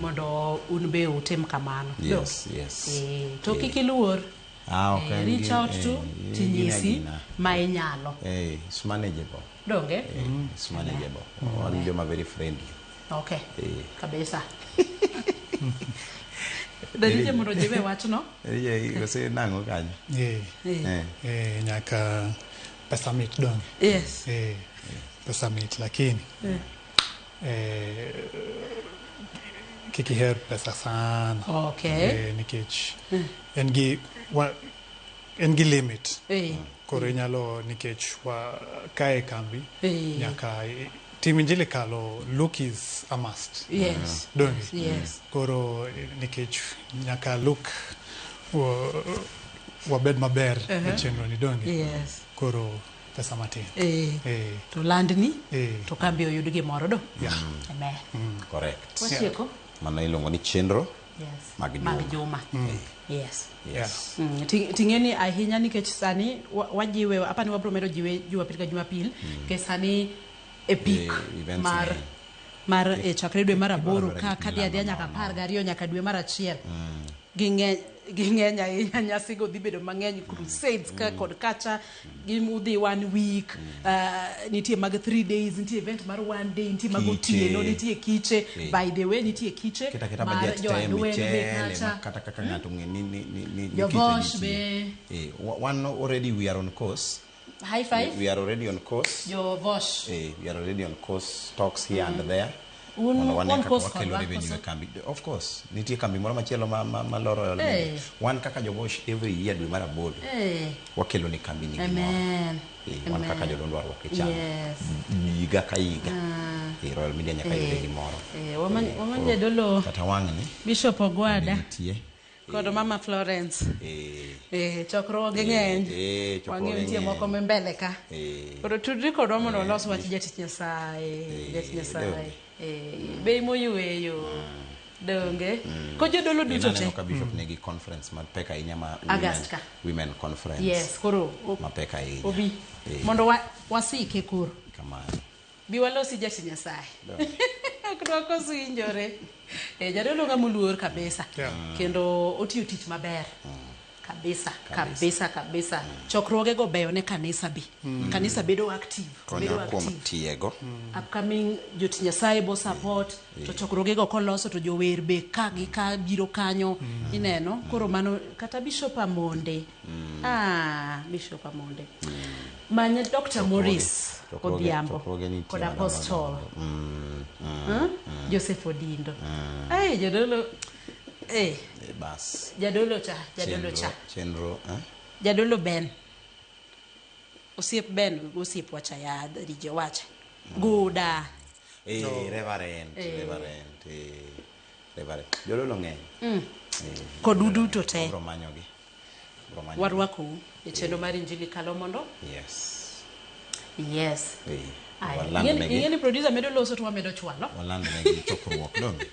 mondo un be utim kamano. Yes, yes. To kik iluor. Okay. Reach out to tinyisi ma inyalo. It's manageable. Donge? It's manageable. Wan joma very friendly. Okay. Kabisa. Darije mondo jiwe wachno. Ose nang'o kanyo? Nyaka pesa mit, donge? Yes. Pesa mit, lakini kik iher pesa sana. Okay. Nikech en gi limit. Koro inyalo nikech wa kae kambi nyaka tim Injili Kalo, look is a must. Yes. Donge? Yes. Koro nikech nyaka look wabed maber e chenro ni, donge? Yes. Koro pesa matin. To landni, to kambi oyud gimoro, do. Yeah. Amen. Correct. Watieko. Mano iluongo ni chenro Yes. mag juma. Mag juma. Yes. Yes. Ting'eni ahinya nikech sani wajiwe, apani wabro medo jiwe Jumapil ka Jumapil, nikech sani e peak Events mar ng'eny. mar e chakre dwe mar 8 Dwarore ka gik kadhi adhiya milando nyaka nono. 12 nyaka dwe mar 1. Ging'eny Ging'eny ahinya nyasigo dhi bedo mang'eny crusades ka kod kacha gimudhi one week nitie mag 3 days, nitie event mar one day, nitie mag Kiche. otieno, nitie kiche. By the way, nitie kiche Keta keta mar budget te joadwen be michele kacha. ma kata kaka ng'ato ng'e ni Jo kiche Bosch nitie. be. Wan already we are on course. High five. We are already on course. Jo Vosh. We are already on course, talks here and there Un mondo wane on kaka course wakelo kodwa, revenue koso? e kambi. Of course nitie kambi moro machielo ma loro Royal Eh. Media. Wan kaka jobosh every year dwe mar aboro wakelo ni kambi ni gimoro. Amen. Wan kaka Amen. jodondwa warwako e chama higa ka higa. Royal Media nyaka yude gimoro. Wamany Koro jadolo kata wang'ni Bishop Ogwada nitie kod Mama Florence. Chokruoge ng'eny. Chokruoge Wang'eyo nitie ng'eny. moko mimbele ka. Koro tudri kodwa mondo walos wach jatich Nyasaye. Jatich Nyasaye. Donge. Bei moyweyo. Donge. Ko jodolo duto Aneno te. ka bishop nigi conference mapek ahinya ma August ka. Women conference. Yes, koro mapek ahinya. obi. Mondo wasike koro. Kamano. Bi walosi jatich Nyasaye. Donge. Ok dwakos winjore. Jadolo ng'ama oluor kabisa. Kendo otiyo tich maber. Kabisa, kabisa, kabisa. Chokruoge go beyo ne kanisa be. Kanisa bedo active. Konyo Bedo kuom active. tiego. Upcoming jotich Nyasaye bo support to chokruogego koloso to jower be ka gi ka biro kanyo ineno koro mano kata Bishop Amonde, Bishop Amonde manye Dr. Maurice Odhiambo Chokruoge nitie kod madongo Apostle dongo. Joseph Odindo. Ai, jadolo Bas. Jadolo cha, jadolo cha. Chenro, eh? Jadolo Ben, osiep Ben, osiep wacha ya rijo wacha guda. Reverend, Reverend, Reverend. Jodolo ng'eny. Kod uduto te. Bro manyogi. Bro manyogi. Warwakou e chenro mar Injili Kalo mondo Yes. Yes. Aya, Waland negi. ing'e ni producer medo loso to wamedo chwalo. Waland negi chokruok donge.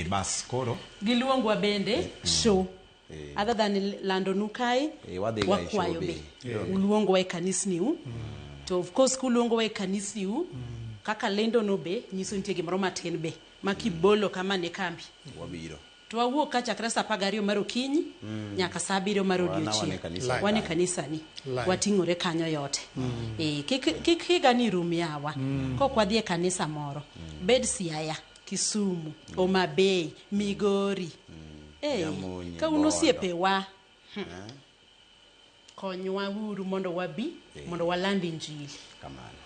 Bas koro. Giluongwa bende show. Other than landonu kae, Wadhi ga e show wakwayo be. be uluongwa e kanisniu. To of course kuluongowa e kanisniu kaka lendono be nyiso nitie gimoro matin be ma kibolo kama ne kambi. Wabiro. To wawuok ka chakre saa 12 mar okinyi nyaka saa 7 mar Wana wane odiochieng'. kanisa. Wan e kanisani. Live. Wating'ore kanyo yote. Kik higa ni rum yawa. Kok wadhi e kanisa moro. Bed Siaya, Kisumu, Homa Bay, Migori. Nyamunye, Ka un Bondo. osiepewa, konywa uru mondo wabi, mondo waland Injili. Kamano.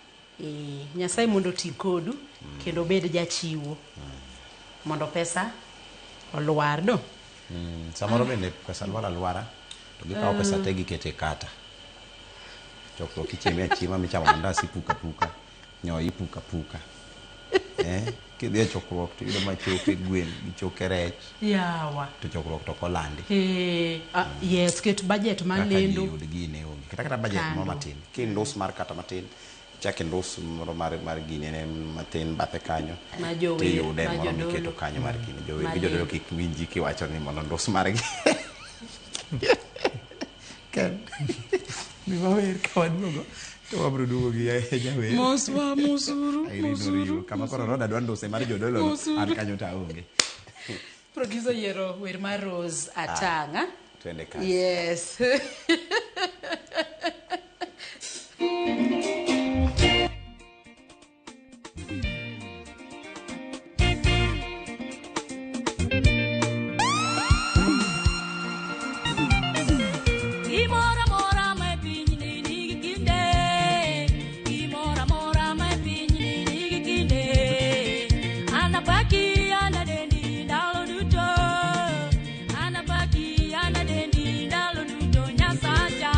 Nyasaye mondo oti kodu kendo obed jachiwo mondo pesa olwar do. Samoro bende pesa lwar alwara to gikawo pesa te gikete kata. Chokruok ichieme achiema michamo mandas ipuka puka, nyoyo ipuka puka. Kidhi e chokruok to iyudo ma choke gwen gi choke rech Yawa. to chokruok to ok olandi. Yes, ket budget mar Kaka ji lendo. yud gine onge. Kata budget moro Kando. matin. Kindus mar kata matin, chak indus moro mar gine ne matin bathe kanyo. Ma jower, Tiyude ma moro jodolo. miketo kanyo mar gine. Jower Ma gi jodolo lendo. kik winji kiwacho ni mondo ndus margi. Ken. Ni wawer ka waduogo to wabro duogo gi jawer. Moswa, mosuru, Irene mosuru. Oriwo. Kama koro Roda dwa nduse mar jodolo no, Mosuru. an kanyo to aonge. Producer yiero wer mar Rose Atanga. Twende kazi. Yes. Gimoro amora ma e pinyni nigi kinde. Gimoro amora ma e pinyni nigi kinde. Anapaki anadendi ndalo duto. Anapaki anadendi ndalo duto Nyasacha.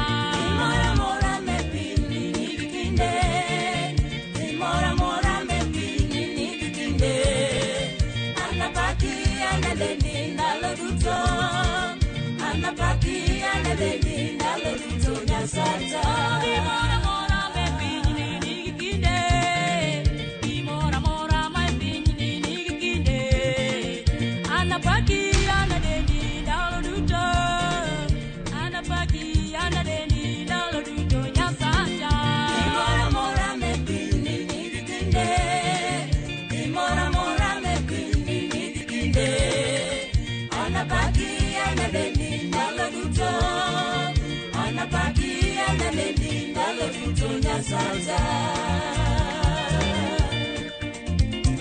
Nyasacha.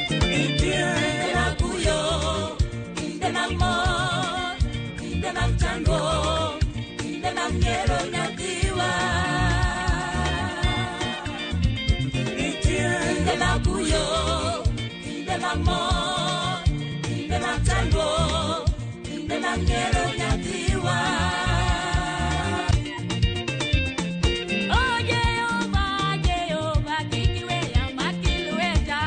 Kinde mag kuyo, kinde mag mor, kinde mag chandruok, kinde mag nyiero nyathiwa. Kinde mag kuyo, kinde mag mor, kinde mag chandruok, kinde mag nyiero nyathiwa. Oh Jehova, Jehova, kik iweya mak lweta.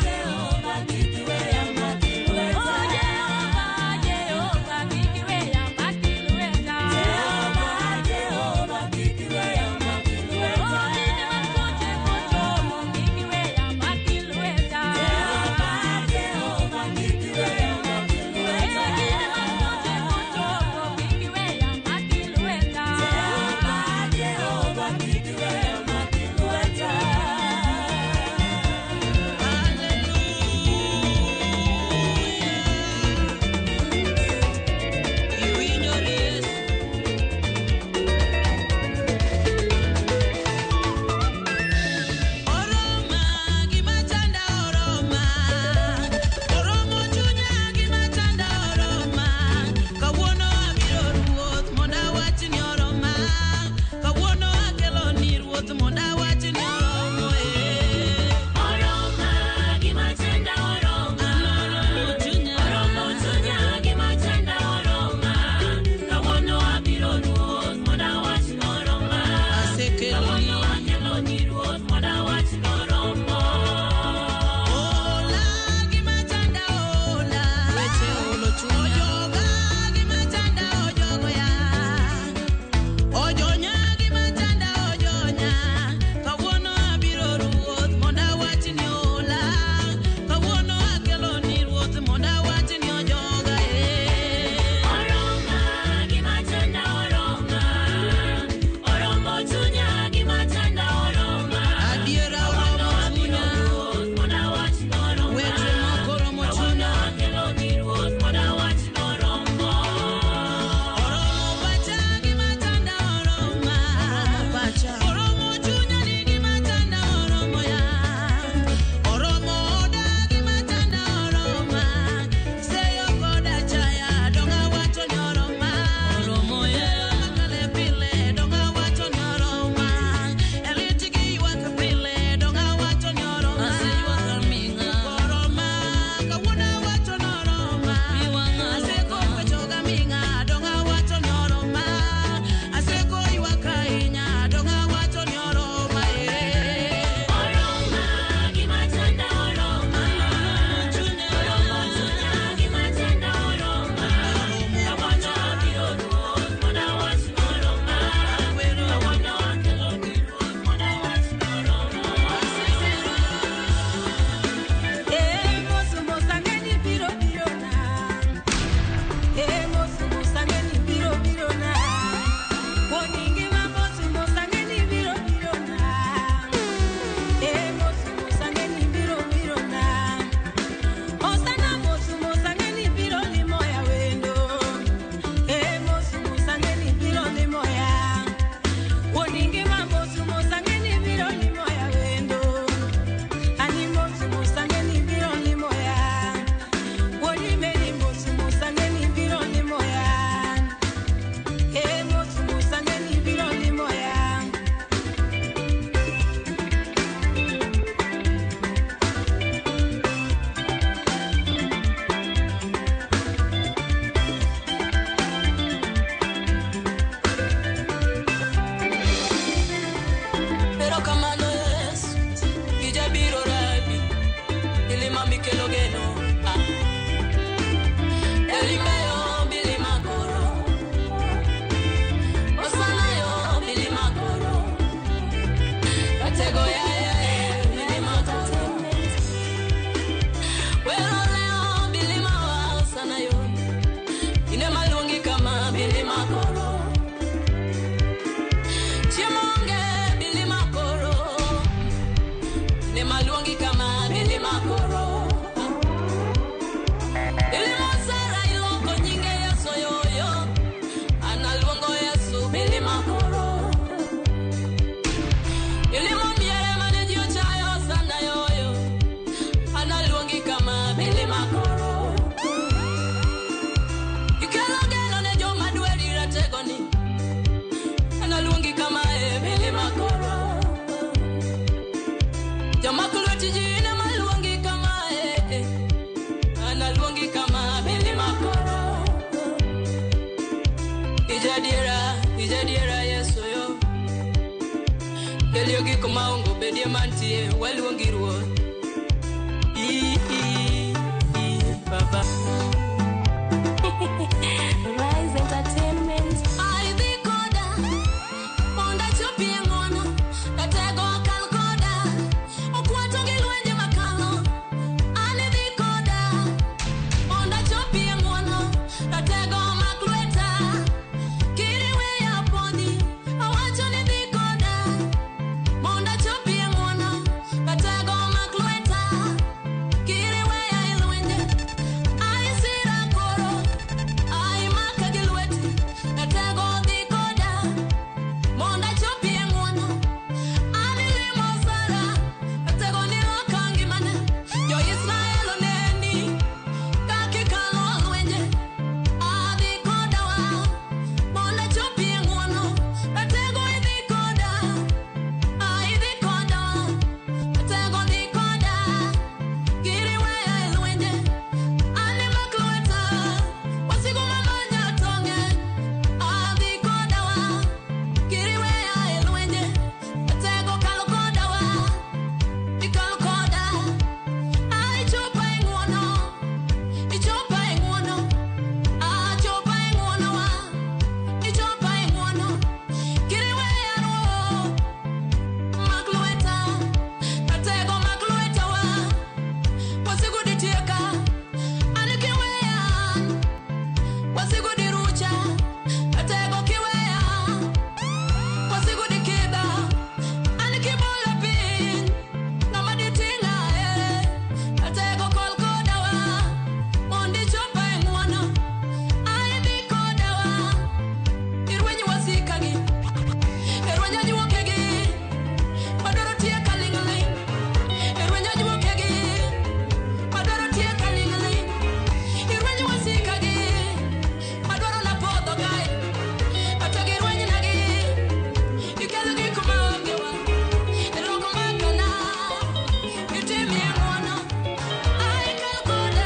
Jehova, kik iweya mak lweta. Oh Jehova, Jehova, kik iweya mak lweta. Jehova, Jehova, kik iweya mak lweta. Oh kinde mag tuoche kochomo, kik iweya mak lweta. Jehova, Jehova, kik iweya mak lweta. Eh, kinde mag tuoche Kelio gik maongo bedie mantie waluongi ruoth. I, i, i, Baba. Rise Entertainment. Ai dhi koda mondo achopie ng'wono, ratego okal koda, okwato gi lwenje makalo. An idhi koda mondo achopie ng'wono, ratego omak lweta, kiriweya apodhi, awacho ni dhi koda mondo achopie ng'wono, ratego omak lweta, kiriweya e lwenje. Ai sira koro, ai maka gi lweti, ratego dhi koda mondo achopie ng'wono. An ilimo Sara, ratego niloko ngimane, jo-Israel oneni kaka ikalo lwenje. Adhi koda wa mondo achopie ng'wono, ratego idhi koda, ai idhi koda, ratego dhi koda, kiriweya e lwenje. An imak lweta, wasigu mamanya tong'e, adhi koda wa, kiriweya e lwenje, ratego kalo koda wa, ikalo koda, ai chopa e ng'wono, ichopa e ng'wono, achopa e ng'wono wa, ichopa e ng'wono, kiriweya ruoth, mak lweta, ratego mak lweta wa, wasigu ditieka, an kiweya, wasigu dirucha, ratego kiweya, wasigu dikidha, an kibola piny, ng'ama diting'a e, ratego kol koda wa, mondo ichopa e ng'wono, ai dhi koda wa, irweny wasikagi, irweny ajuokegi, madwaro tieka ling'ling', irweny ajuokegi, madwaro tieka ling'ling', irweny wasikagi, madwaro napodho kae, atego irwenynagi, ikelo gik maonge wa, iloko makana, itimie ng'wono, ai kal koda.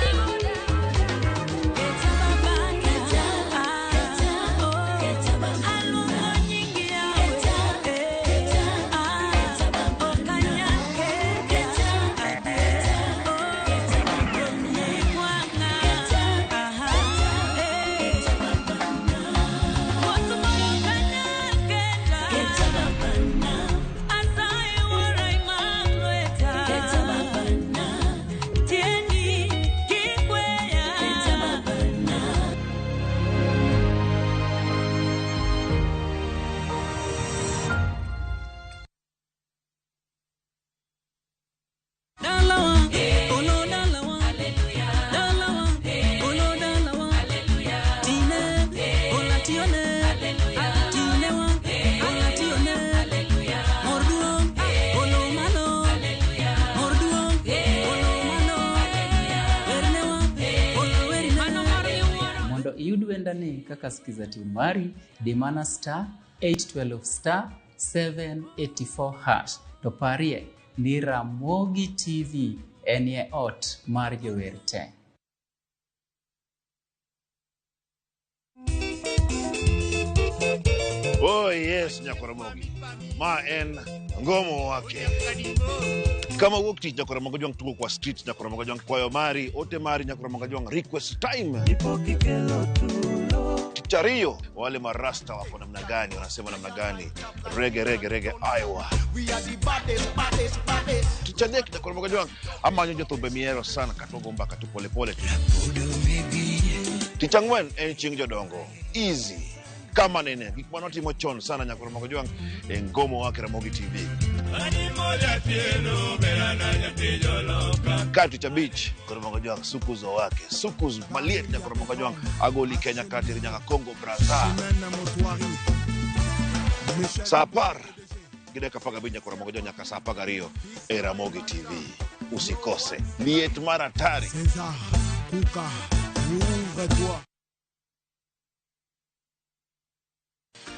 Dalawa, olo dalawa, dalawa, olo dalawa, tine, ola tione, tinewa, ola tione, mor duong', olo malo, mor duong', olo malo, wernewa, olo werne. Mondo iyud wendani kaka skiza tune mari, di mana star 812 star 784 hash. To parie ni Ramogi TV enie ot mar jower te. Oh yes, Nyakoramogi. Ma en ngomo wake. Kama wuok tich Nyakoramogi Jwang' tugo kwa street Nyakoramogi Jwang' kwayo mari, ote mari Nyakoramogi Jwang' request time. Tich ariyo, wale marasta wako namna gani, wanasema namna gani? Rege rege rege Iowa. Tich adek Nyakoramogi Jwang' amanyo jothumbe miero sana katogo mbaka tu polepole tu. Tich ang'wen en chieng' jodongo. Easy. Kama nene gik manotimo chon sana Nyakoramogi Jwang' e ngomo wake Ramogi TV. Ka tich abich Nyakoramogi Jwang' sukuzo wake sukus maliet Nyakoramogi Jwang' agoli Kenya kateri nyaka Congo Braza. Saa 10 gi dakika 15 Nyakoramogi Jwang' nyaka saa 12 e Ramogi TV. Usikose liet mar hatari.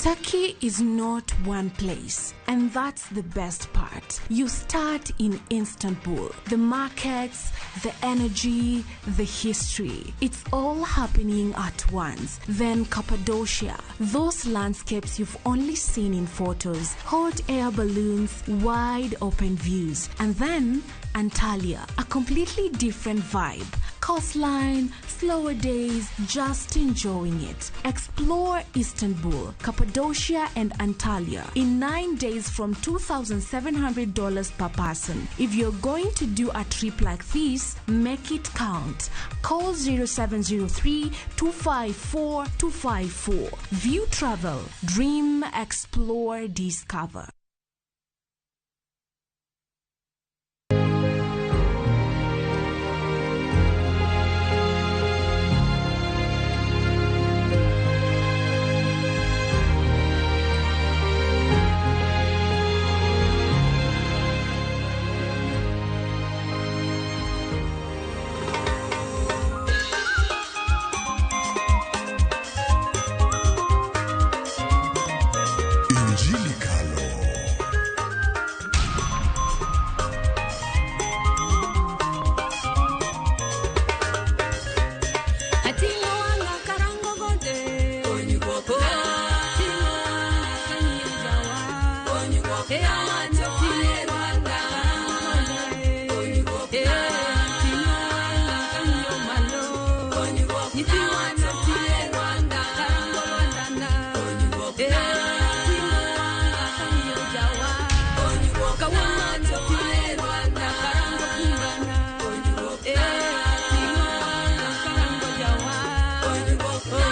Turkey is not one place, and that's the best part. You start in Istanbul. The markets, the energy, the history. It's all happening at once. Then Cappadocia, those landscapes you've only seen in photos, hot air balloons, wide open views. And then Antalya, a completely different vibe. Coastline, slower days, just enjoying it. Explore Istanbul, Cappadocia, and Antalya in 9 days from $2,700 per person. If you're going to do a trip like this, make it count. Call 0703 254 254. View Travel. Dream, explore, discover. Injili Kalo. Ating'o wang'a karango gode. Ating'o wang'a kang'iyo jawa. Eh, ating'o wang'a karango gode. Eh, ating'o wang'a kang'iyo malo. Nyithiwa noting'o wang'a karango lwandana. Eh, ating'o wang'a kang'iyo jawa. Kawuono nating'o wang'a karango kungana. Eh, ating'o wang'a karango jawa. Oh.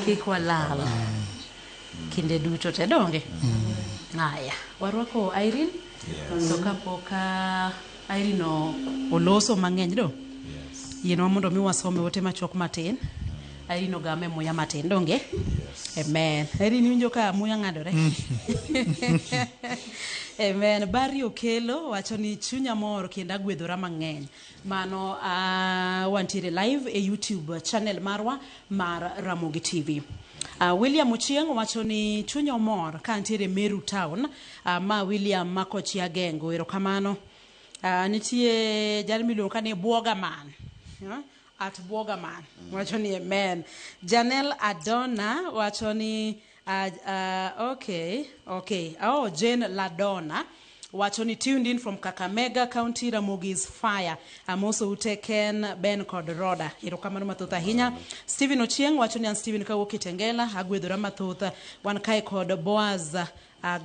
Kik walal. Kinde duto te donge. Aya, warwako Irene. Yes. To kapok Irene oloso mang'eny do. Yienwa mondo mi wasome ote machuok matin. Irene ogame muya matin donge? Yes. Amen. Irene iwinjo ka muya ng'adore? Amen. Barry Okelo wacho ni chunya mor kendo agwedhora mang'eny. Mano wantiere live e YouTube channel marwa mar Ramogi TV. William Ochieng wacho ni chunya omor ka antiere Meru Town. Ma William Makochi Agengo, erokamano. Nitie jal miluongo ka ni Bwogaman. At Bwogaman wacho ni amen. Janel Adona wacho ni okay. Oh, Jane Ladona wacho ni tuned in from Kakamega County, Ramogi is fire. Amoso ute Ken, Ben kod Roda. Erokamano mathoth ahinya. Stephen Ochieng wacho ni an Stephen kawuok Kitengela, agwedhora mathoth. Wan kae kod Boaz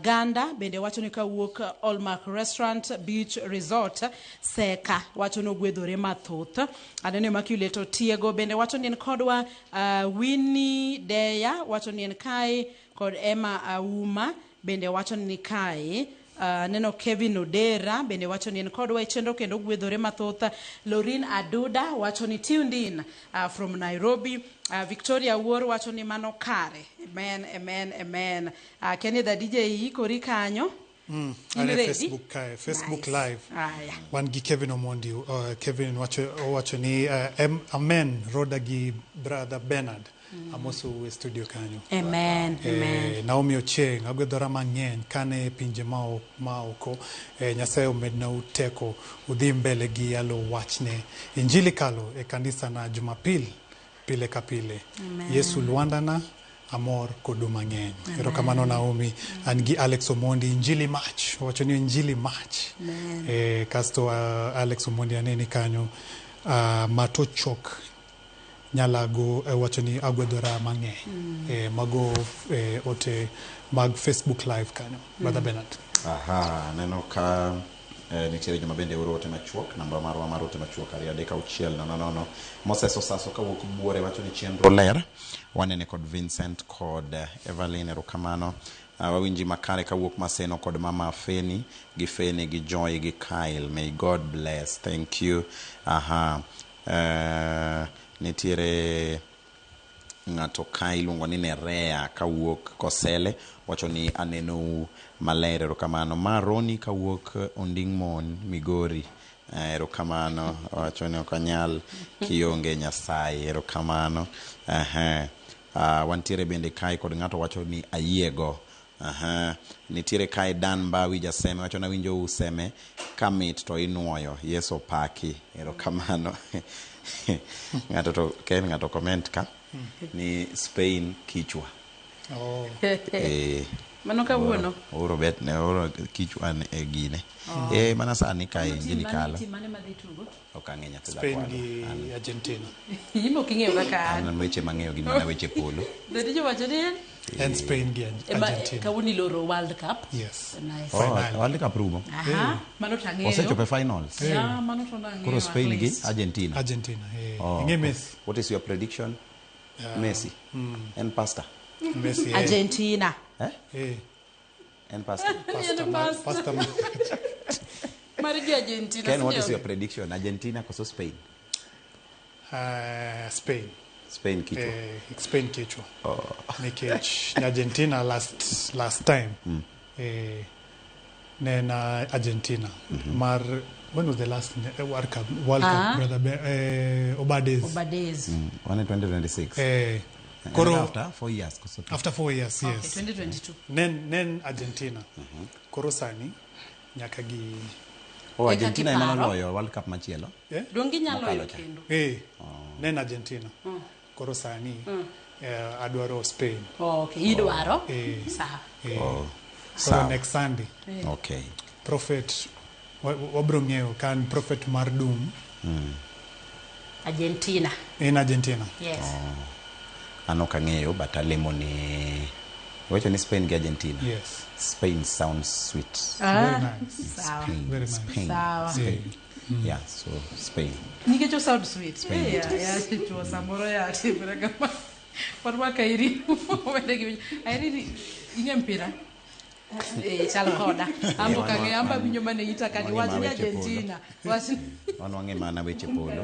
Ganda bende wacho ni kawuok Allmark Restaurant Beach Resort Seka wacho ni ogwedhore mathoth. Aneno Immaculate Otiego bende wacho ni en kodwa. Winnie Deya wacho ni en kae kod Emma Auma bende wacho ni kae. Neno Kevin Odera bende wacho ni en kodwa e chenro kendo ogwedhore mathoth. Lorin Aduda wacho ni tuned in from Nairobi. Victoria Wuor wacho ni mano kare. Amen, amen, amen. Kenny the DJ ikori kanyo. In Ane ready? Facebook kae, Facebook Nice. Live. Aya. Wan gi Kevin Omondi. Kevin wacho ni amen Roda gi brother Bernard. Amoso e studio kanyo. Amen, amen. Naomi Ochieng, agwedhora mang'eny kane pinje maoko. Nyasaye omedna teko udhi mbele gi yalo wachne. Injili kalo e kanisa na Jumapil pile ka pile. Amen. Yesu Lwandana amor kodu mang'eny. Erokamano Naomi. An gi Alex Omondi, Injili Mach. Owacho ni Injili Mach. Kasto Alex Omondi aneni kanyo. Matochok nyalago wacho ni agwedhora mang'eny. Mago ote mag Facebook Live kanyo. Brother Bernard. Aha, neno ka nitiere joma bende oro ote machuok. Namba marwa mar ote machuok 2 3 6 0 0. Moses Osaso kawuok Buore wacho ni chenro ler. Wanene kod Vincent kod Evelyn, erokamano. Wawinji makare kawuok Maseno kod Mama Feni gi Feni gi Joy gi Kyle. May God bless. Thank you. Aha. Nitiere ng'ato ka iluongo ni Nerea kawuok Kosele wacho ni anenou maler, erokamano. Ma Roni kawuok Onding'mon Migori, erokamano. Wacho ni ok anyal kionge Nyasaye, erokamano. Wantiere bende kae kod ng'ato wacho ni ayiego. Nitiere kae Dan Mbawi Jaseme wacho ni awinjo useme kamit to inuoyo, Yesu paki, erokamano. Ng'ato to ken ng'ato comment ka ni Spain kichwa. Oh. Mano kawuono. Oro bet ne oro kichwa e gine. Mana sani kae Injili kalo. Mano mane madhi tugo? Ok ang'e nyathi Spain dhakwalo. gi Argentina. Imo king'eyo kaka an. An weche mang'eyo gin mana weche polo. Dadijo wacho ni en? En Spain gi Argentina. Kawuono iloro World Cup. Yes. Nice. Oh, World Cup rumo. Aha, mano to ang'eyo. Osechopo e finals. Yeah, mano to nang'eyo. Koro Spain at gi least. Argentina. Argentina. Oh. Ing'e Messi. What is your prediction? Messi. En pastor. Messi. Argentina. Eh? En pastor. Pastor. Mar gi Argentina. Ken, what is your prediction? Argentina koso Spain? Spain. Spain kichwa. Spain kichwa. Nikech Argentina last time. Nena Argentina. Mar when was the last World Cup? World Cup, brother Obades. Obades. One in 2026. Koro after 4 years. After 4 years, yes. Okay, 2022. Nen Argentina. Koro sani nyaka gi. Oh, Argentina ema noloyo World Cup machielo. Donge nyalo loyo kendo. Nen Argentina. Koro sani adwaro Spain. Okay, idwaro. Sawa. Koro next Sunday. Okay. Prophet wabro ng'eyo ka en prophet mar Doom. Argentina. In Argentina. Yes. An ok ang'eyo but alemo ni wacho ni Spain gi Argentina. Yes. Spain sounds sweet. Very nice. Spain. Very nice. Spain. Sawa. Spain. Yeah, so Spain. Nikech o sound sweet. Spain. Yeah, yeah, chuo samoro ya timre kama. Warwak Irene. Wende gi Irene ing'e mpira? Eh, chal koda. Ambo Eh, kang'e amba winjo mane ita kani wang'e wach ma ni weche polo. Argentina. Wach Wan wang'e mana weche polo.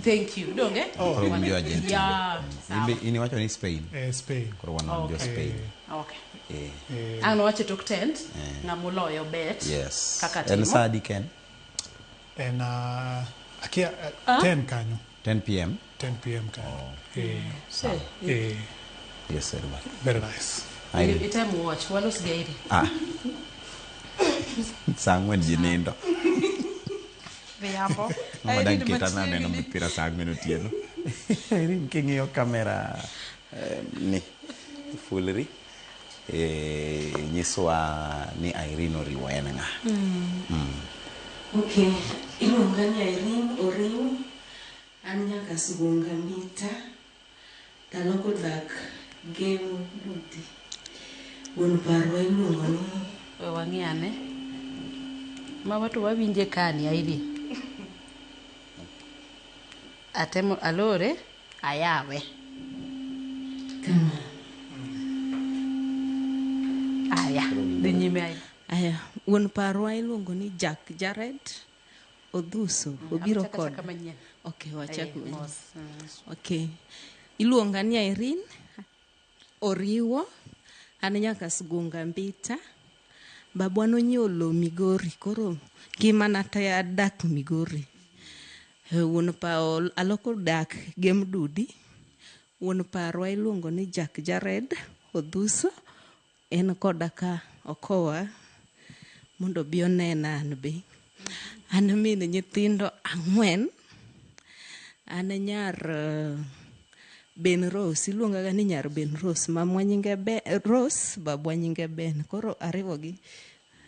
Thank you. Donge? Koro un jo Argentina. Yeah. In be- In iwacho ni Spain. Eh, Spain. Koro wan wan jo Okay. Spain. Okay. Eh. Ang' nowacho e tok tent, Eh. ng'amoloyo bet. Yes. Kaka En timo. sa adi Ken? En akia Ah? 10 kanyo. 10 p.m. 10 p.m. kanyo. Eh, Sawa. eh, Yes, everybody. very nice. Irene. Item watch, walos gi Irene. Ah. Saa ang'wen ji nindo. Riambo. Madang Irene keta naneno machiegni. mpira saa ang'wen otieno. Irene king'iyo kamera ni fulri nyisowa ni Irene oriwo en ng'a. Okay, iluonga ni Irene Oriwo, an nyaka Sugunga Mita, Taloko dak Gem Dudi. Wuon parwa iluongo ni We wang'i ane. Ma watu wawinje kani Irene. Atemo alore ayawe. Aya, dhi nyime Irene. Aya, wuon parwa iluongo ni Jack Jared Odhuso, obiro Achaka kod. chaka manyien. Okay, wachak Eh, manyien. mos. Okay. Iluonga ni Irene Oriwo, an nyaka Sugunga Mbita. Babwa nonyiewo lowo Migori, koro ngimana te adak Migori. Wuon pa aloko dak Gem Dudi. Wuon parwa iluongo ni Jack Jared Odhuso, en koda ka okowa mondo obi onena an be. An min nyithindo ang'wen. An nyar Ben Rose, iluongaga ni nyar Ben Rose. Mamwa nyinge Rose, babwa nyinge Ben. Koro ariwogi.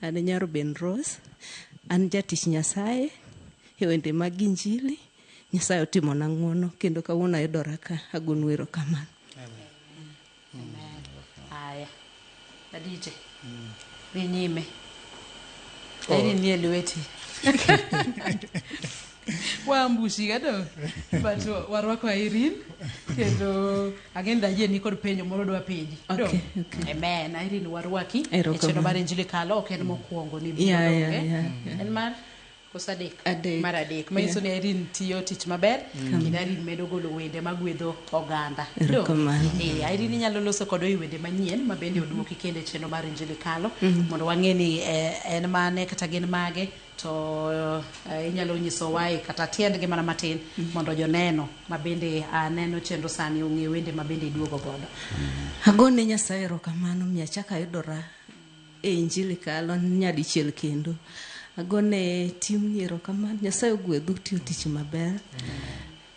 An nyar Ben Rose. An jatich Nyasaye e wende mag Injili. Nyasaye otimona ng'wono kendo kawuono ayudora ka agonu erokamano. Aya. Adije. Dhi nyime. Irene nie lweti. Waambushi ga do. But warwako Irene kendo ang'e ni dayie ni kod penjo moro dwa penji. Do. Okay, okay. Amen. Irene warwaki. E Erokamano. chenro mar Injili Kalo ok en mokwongo ni biro Yeah, donge. yeah, yeah, yeah. En mar koso adek? Adek. Mar adek. Manyiso Yeah. ni Irene tiyo tich maber kendo Irene medo golo wende magwedho oganda. Do. Erokamano. Eh, Irene inyalo loso kodwa e wende manyien ma bende oduoki kendo e chenro mar Injili Kalo mondo wang'e ni en mane kata gin mage to inyalo nyisowa e kata tiendgi mana matin mondo joneno ma bende neno chenro sani ong'e wende ma bende iduogo godo. Agone Nyasaye erokamano miyo achako ayudora e Injili Kalo nyadichiel kendo. Agone timni erokamano, Nyasaye ogwedhu utiyo tich maber.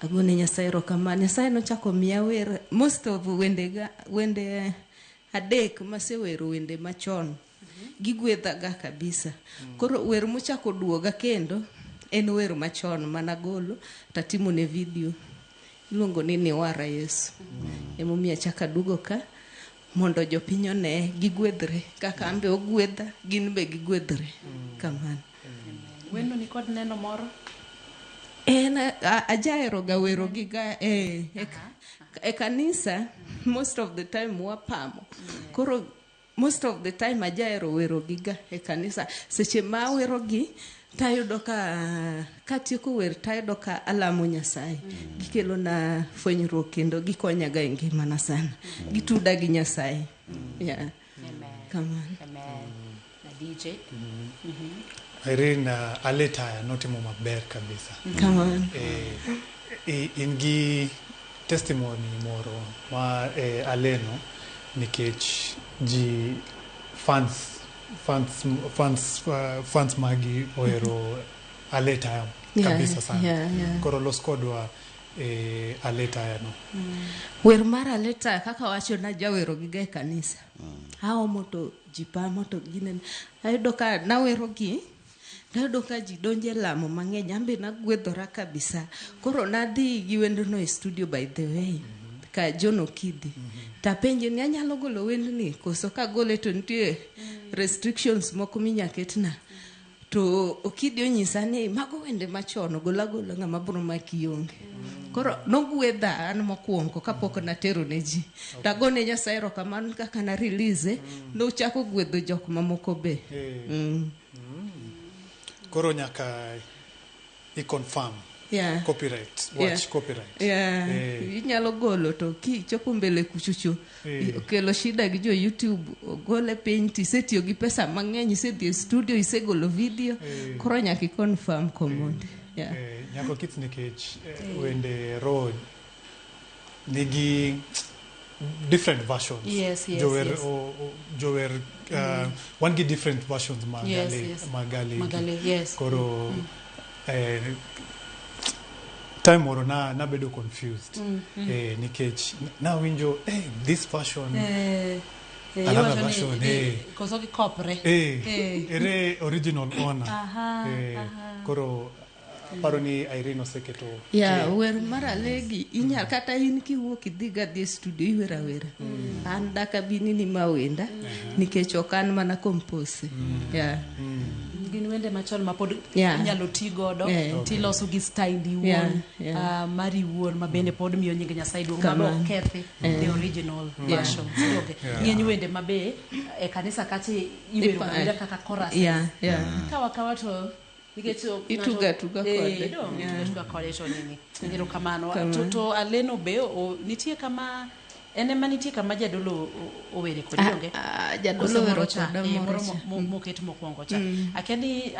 Agone Nyasaye erokamano, Nyasaye nochako miya wer most of wendega, wende adek masewero wende machon. Gigwedhaga kabisa. Koro wer mochako duoga kendo en wer machon managolo tatimone video. Iluongo ni Niwara Yesu. Emomiyo achako aduogo ka mondo jopiny one gigwedhre kaka an be ogwedha gin be gigwedhre kamano. Wendo ni kod neno moro? En ajahero ga wero gi ga e kanisa most of the time wapamo. Koro most of the time ajahero wero gi ga e kanisa. Seche ma awero gi tayudo ka katieko wer tayudo ka alamo Nyasaye. Gikelo na fwenyruok kendo gikonyaga e ngimana sana. Gituda gi Nyasaye. Yeah. Kamano. Amen. Na DJ. Irene Aletaya notimo maber kabisa. Kamano. In gi testimony moro ma aleno nikech ji fans magi ohero Aletaya kabisa sana. Yeah. Koro los kodwa Aletaya no. Wer mar Aletaya kaka wacho najawero gi ga e kanisa. Aomo to ji pamo to gineno. Ayudo ka nawero gi tayudo ka ji donjo e lamo mang'eny, an be nagwedhora kabisa. Koro nadhi gi wendno e studio by the way ka John Okidi. Tapenje ni anyalo golo wendni koso kagole to nitie restrictions moko minyaketna. To Okidi onyisa ni mago wende machon, gol agola ng'ama biro maki onge. Koro nogwedha an mokwongo kapok natero ne ji. Tagone Nyasaye erokamano kaka na release nochako gwedho jok mamoko be. Koro nyaka i confirm copyright, watch copyright. Inyalo golo to kichopo mbele kuchocho okelo shida gi jo YouTube, ogole piny tisetiyo gi pesa mang'eny, isedhi e studio, isegolo video. Koro nyaka i confirm komondi. Yeah. Nyako kit nikech wende roho nigi different versions. Jower jower wan gi different versions mag ale mag alegi. Mag ale, yes. Koro time moro na nabedo confused nikech nawinjo this version, another iwacho ni version, koso gikopre. Ere original owner? Koro aparo ni Irene oseketo clear. Wer mar alegi inyal kata in kiwuok idhi ga dhi e studio iwer awera. An daka bini ni mawenda nikech ok an mana compose. Yeah. Gin wende machon ma pod inyalo ti godo tiloso gi style iwuon, mari iwuon, ma bende pod miyo nying Nyasaye duong' ma Kamano. ok kethi the original version. Donge? Ng'eny wende ma be e kanisa kacha iwero awera kaka choruses. Kawa kawa to nikech Ituga tuga kode. Dong, ituga tuga kode to nini. Erokamano. Kamano. To Aleno be nitie kama en ema nitie kama jadolo owere kodi, donge? Ah, jadolo Koso owero moro cha, koda moro moro cha. moket mokwongo cha. Akia ni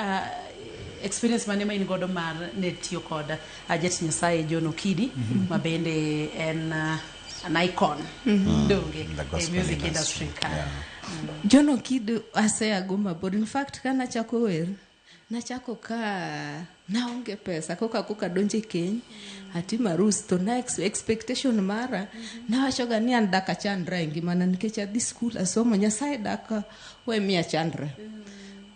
experience mane ma in godo mar ne tiyo kod jatich Nyasaye John Okidi, ma bende en an icon, donge, The e gospel music industry. industry ka. John Okido aseago mabor. In fact, ka nachako wer, nachako ka naonge pesa, koka donjo e keny, atimo arus to na expectation mara, nawachoga ni an dak achandra e ngimana nikech adhi skul asomo, Nyasaye dak we miya chandra.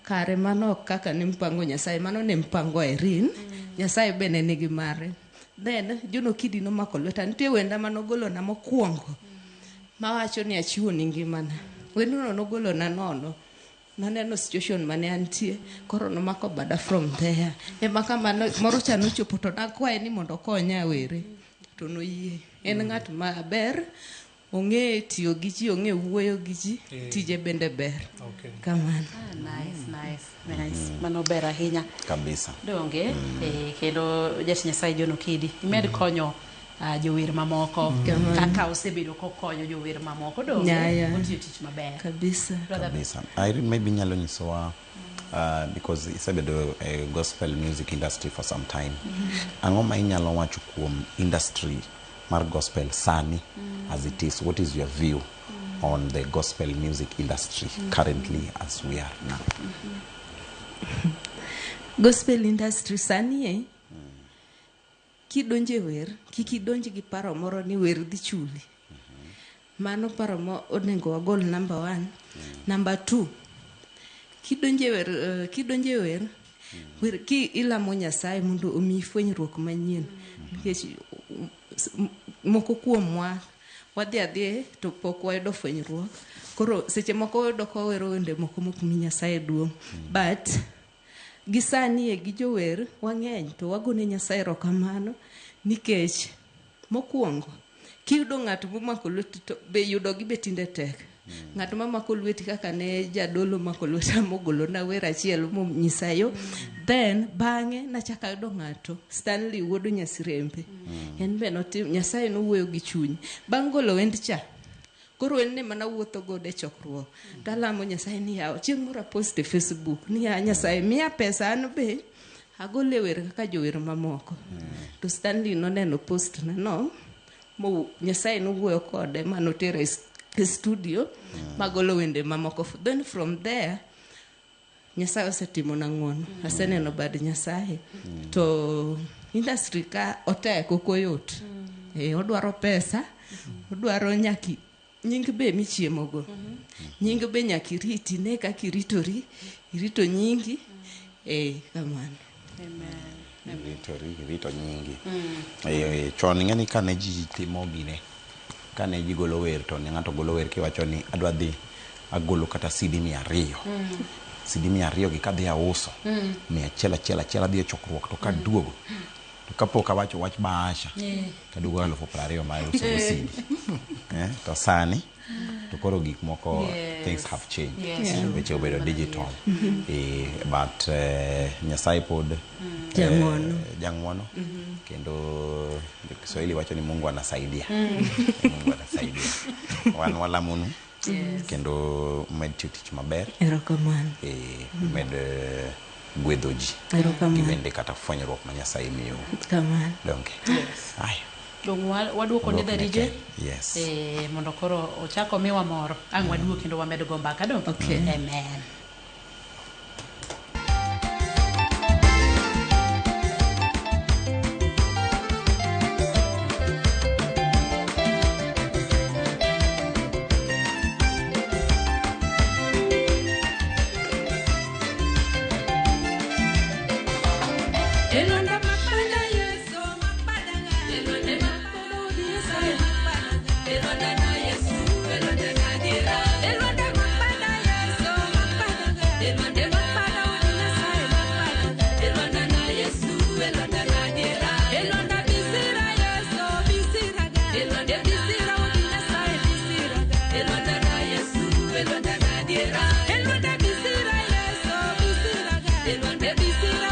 Kare mano ok kaka ne mpango Nyasaye, mano ne mpango Irene, Nyasaye be ne nigi mare. Then John Okidi nomako lweta, nitie wenda manogolona mokwongo mawacho ni achiwo ni ngimana. Wendno nogolona nono. Naneno situation mane antie, koro nomako bada from there. Ema kamano moro cha nochopo to nakwaye ni mondo okonya were. To noyie. En ng'at maber, ong'e tiyo gi ji, ong'e wuoyo gi ji, tije bende ber. Kamano. Ah, nice, nice, nice. Mano ber ahinya. Kabisa. Donge? Kendo jatich Nyasaye John Okidi, imed konyo jower mamoko Kamano. kaka osebedo kokonyo jower mamoko, donge? Yeah. Otiyo tich maber. Kabisa. Brother. Kabisa. Irene, maybe inyalo nyisowa because isebedo e gospel music industry for some time. Ang'o ma inyalo wacho kuom industry mar gospel sani as it is? What is your view on the gospel music industry currently as we are now? Gospel industry sani e, kidonjo e wer, kik idonj gi paro moro ni wer dhi chuli. Mano paro mo onego wagol number one. Number two, kidonjo e wer, kidonjo e wer, wer ki ilamo Nyasaye mondo omiyi fwenyruok manyien. Nikech moko kuomwa wadhi adhi to pok wayudo fwenyruok. Koro seche moko wayudo ka wawero wende moko mok mi Nyasaye duong'. But gi sani e gi jower wang'eny to wagone Nyasaye erokamano nikech mokwongo kiyudo ng'at momako lweti to be yudogi be tinde tek. Ng'at mamako lweti kaka ne jadolo mako lweta mogolona wer achiel monyisa yo. Then bang'e nachako ayudo ng'ato Stanley wuod Nyasirembe. En be notim Nyasaye nowuoyo gi chuny. Bang' golo wend cha, koro en ne mana wuotho godo e chokruok. Talamo Nyasaye ni yawa chieng' moro apost e Facebook ni ya Nyasaye miya pesa an be agole wer kaka jower mamoko. To Stanley noneno post na no, mo Nyasaye nowuoyo kode ma notera e studio magolo wende mamoko. Then from there Nyasaye osetimona ng'wono. Aseneno bad Nyasaye. To industry ka otek ok oyot. Odwaro pesa, odwaro nyaki nying be michiemogo. Nying be nyaka iriti, ne kaka iritori, irito nyingi. Kamano. Iritori, irito nyingi. Chon ing'e ni kane ji timo gine, kane ji golo wer to ne ng'ato golo wer kiwacho ni adwa dhi agolo kata CD 200. CD 200 gi kadhi auso, 100 achiel achiel achiel adhi e chokruok to kaduogo. To kapok awacho wach bahasha taduogo 20,000 ma iuso go CD. To sani to koro gik moko things have changed. Weche obedo digital. But Nyasaye pod Jang'wono. Jang'wono. Kendo Kiswahili wacho ni Mungu anasaidia. Mungu anasaidia. Wan walamonu. Kendo med tiyo tich maber. Erokamano. Med gwedho ji. Erokamano. Gi bende kata fwenyruok ma Nyasaye miyou. Kamano. Donge. Aya. Dong waduoko ne Waduoko ne DJ. Ken. Yes. Mondo koro ochak omiwa moro. Ang' waduok kendo wamed go mbaka dong. Okay. Amen. Elonda mapada Yesu mapadanga Elonda mapada Yesu mapadanga Elonda na Yesu Elonda na dira Elonda mapada Yesu mapadanga Elonda mapada Yesu mapadanga Elonda na Yesu Elonda na dira Elonda bisira Yesu bisira Elonda bisira Yesu bisira Elonda na Yesu Elonda na dira Elonda bisira Yesu bisira Elonda bisira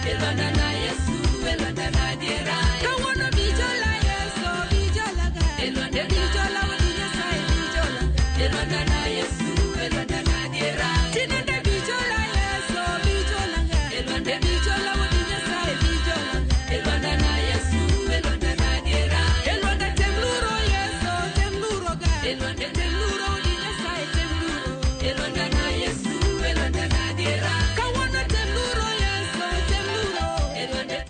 Elonda na Yesu, Elonda na dira. Kawono bijola Yesu, bijola ga. Elonda bijola wadi Nyasaye bijola. Elonda na Yesu, Elonda na dira. Tinende bijola Yesu, bijola ga. Elonda bijola wadi Nyasaye bijola. Elonda na Yesu, Elonda na dira. Elonda temluro Yesu, temluro ga. Elonda temluro wadi Nyasaye temluro. Elonda na Yesu, Elonda na dira. Kawono temluro Yesu, temluro. Elonda.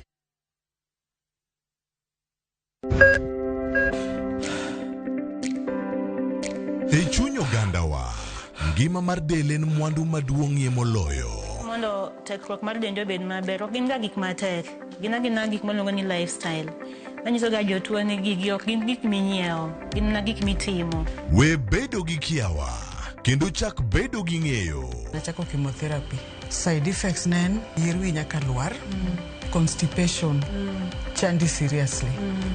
E chuny ogandawa, ngima mar del en mwandu maduong'ie moloyo. Mondo tekruok mar dendi obed maber, ok gin ga gik matek. Gin agina gik miluongo ni lifestyle. Manyiso ga jotuo ni gigi ok gin gik minyiewo, gin mana gik mitimo. We bedo gi kiawa, kendo chak bedo gi ng'eyo. Nachako chemotherapy. Side effects ne en yier wi nyaka lwar, constipation, chandi seriously.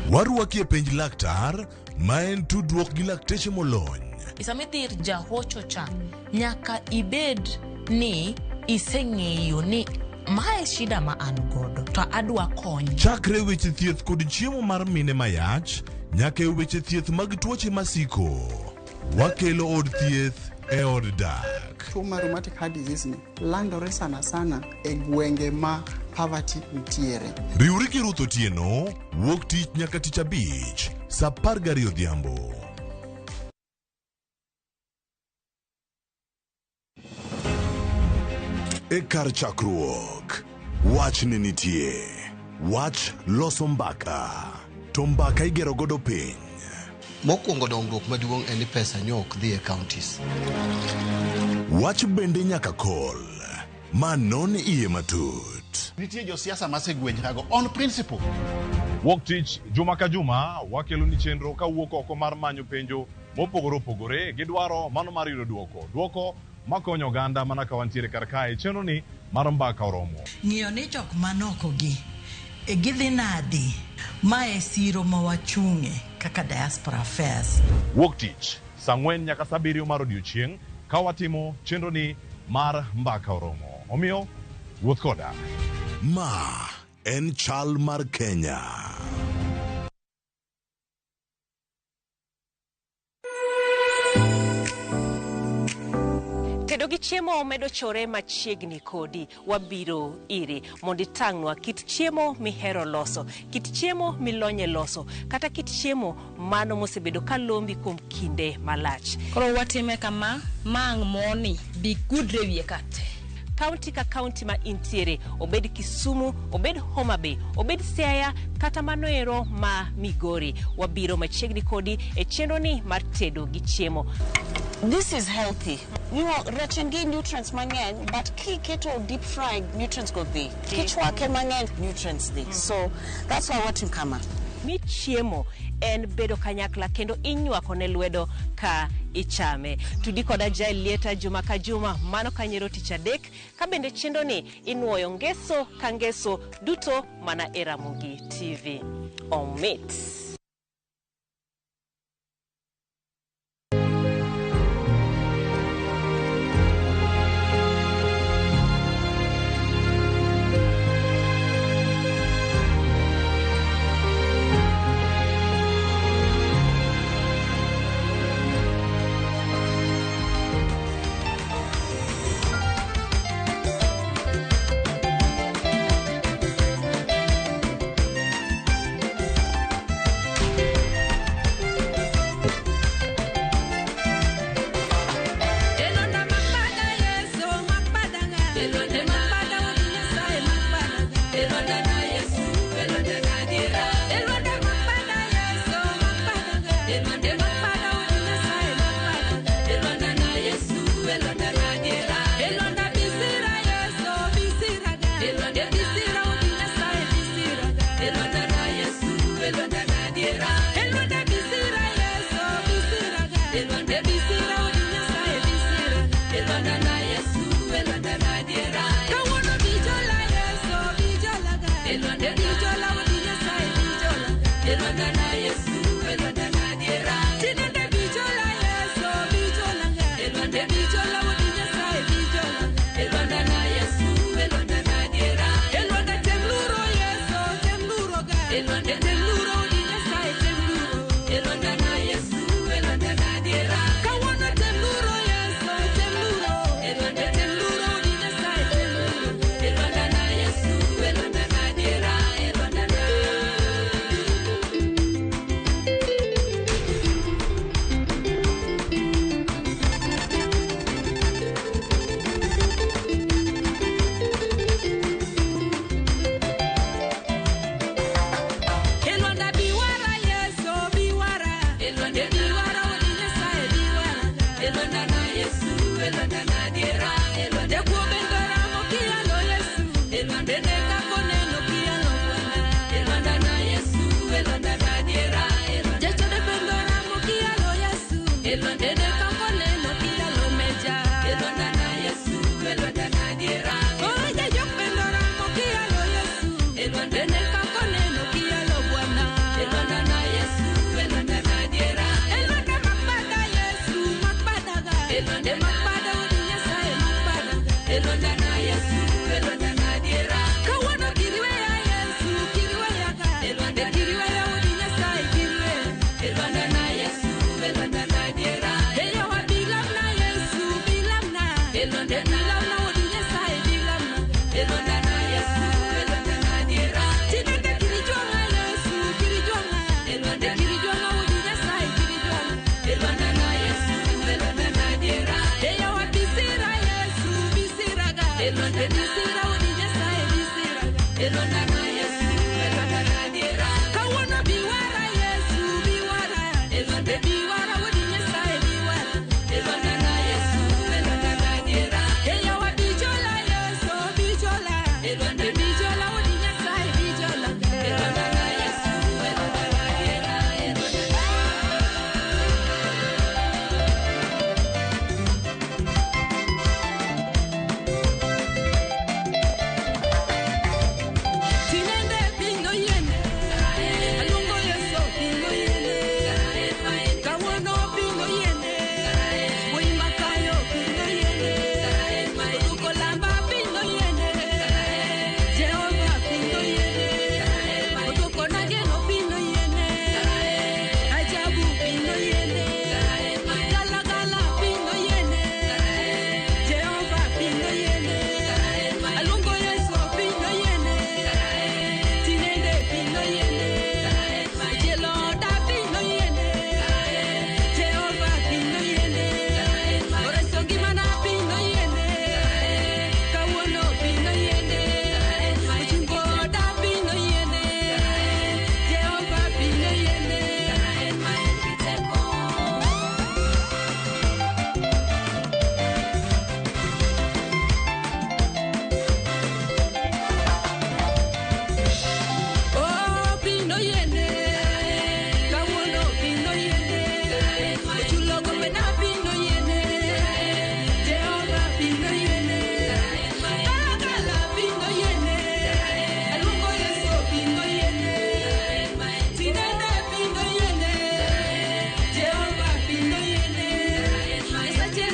Warwaki e penj laktar, ma en tudruok gi lakteche molony. Sama idhi ir jahocho cha, nyaka ibed ni iseng'eyo ni mae shida ma an godo to adwa kony. Chakre weche thieth kod chiemo mar mine mayach, nyaka e weche thieth mag tuoche masiko. Wakelo od thieth e od dak. Tuo mar rheumatic heart disease ni landore sana sana e gwenge ma poverty nitiere. Riwri gi Ruth Otieno, wuok tich nyaka tich abich, saa 12 odhiambo. E kar chakruok, wach ne nitie. Wach loso mbaka, to mbaka igero godo piny. Mokwongo dongruok maduong' en ni pesa nyo ok dhi e counties. Wach bende nyaka kol, ma non iye matut. Nitie josiasa masegwenyrago on principle. Wuok tich juma ka juma wakelo ni chenro kawuok oko mar manyo penjo mopogore opogore gi dwaro mano mar yudo duoko. Duoko makonyo oganda mana ka wantiere kar kae. Chenro ni mar mbaka oromo. Ng'iyo ni jok manoko gi gidhi nadi. Mae siro ma wachung'e kaka diaspora affairs. Wuok tich saa 4 nyaka saa 7 mar odiochieng' ka watimo chenro ni mar mbaka oromo. Omiyo wuoth koda. Ma en chal mar Kenya. Tedo gi chiemo medo chore machiegni kodi. Wabiro iri mondo itang'nwa kit chiemo mihero loso, kit chiemo milonye loso, kata kit chiemo mano mosebedo ka lombi kuom kinde malach. Koro watime kama, ma ang' moni bi gudre wiye ka te. Kaunti ka kaunti ma intiere, obed Kisumu, obed Homa Bay, obed Siaya, kata mano ero ma Migori. Wabiro machiegni kodi e chenro ni mar tedo gi chiemo. This is healthy. You know, rech en gi nutrients mang'eny, but kiketo deep fried, nutrients go dhi. Kichwake mang'eny, nutrients dhi. So that's why watim kama. Mi chiemo en bedo kanyakla kendo inywako ne lwedo ka ichame. Tudi koda Jael Lieta juma ka juma mano kanyero tich adek ka bende chenro ni inuoyo ngeso ka ngeso duto mana e Ramogi TV. Omit.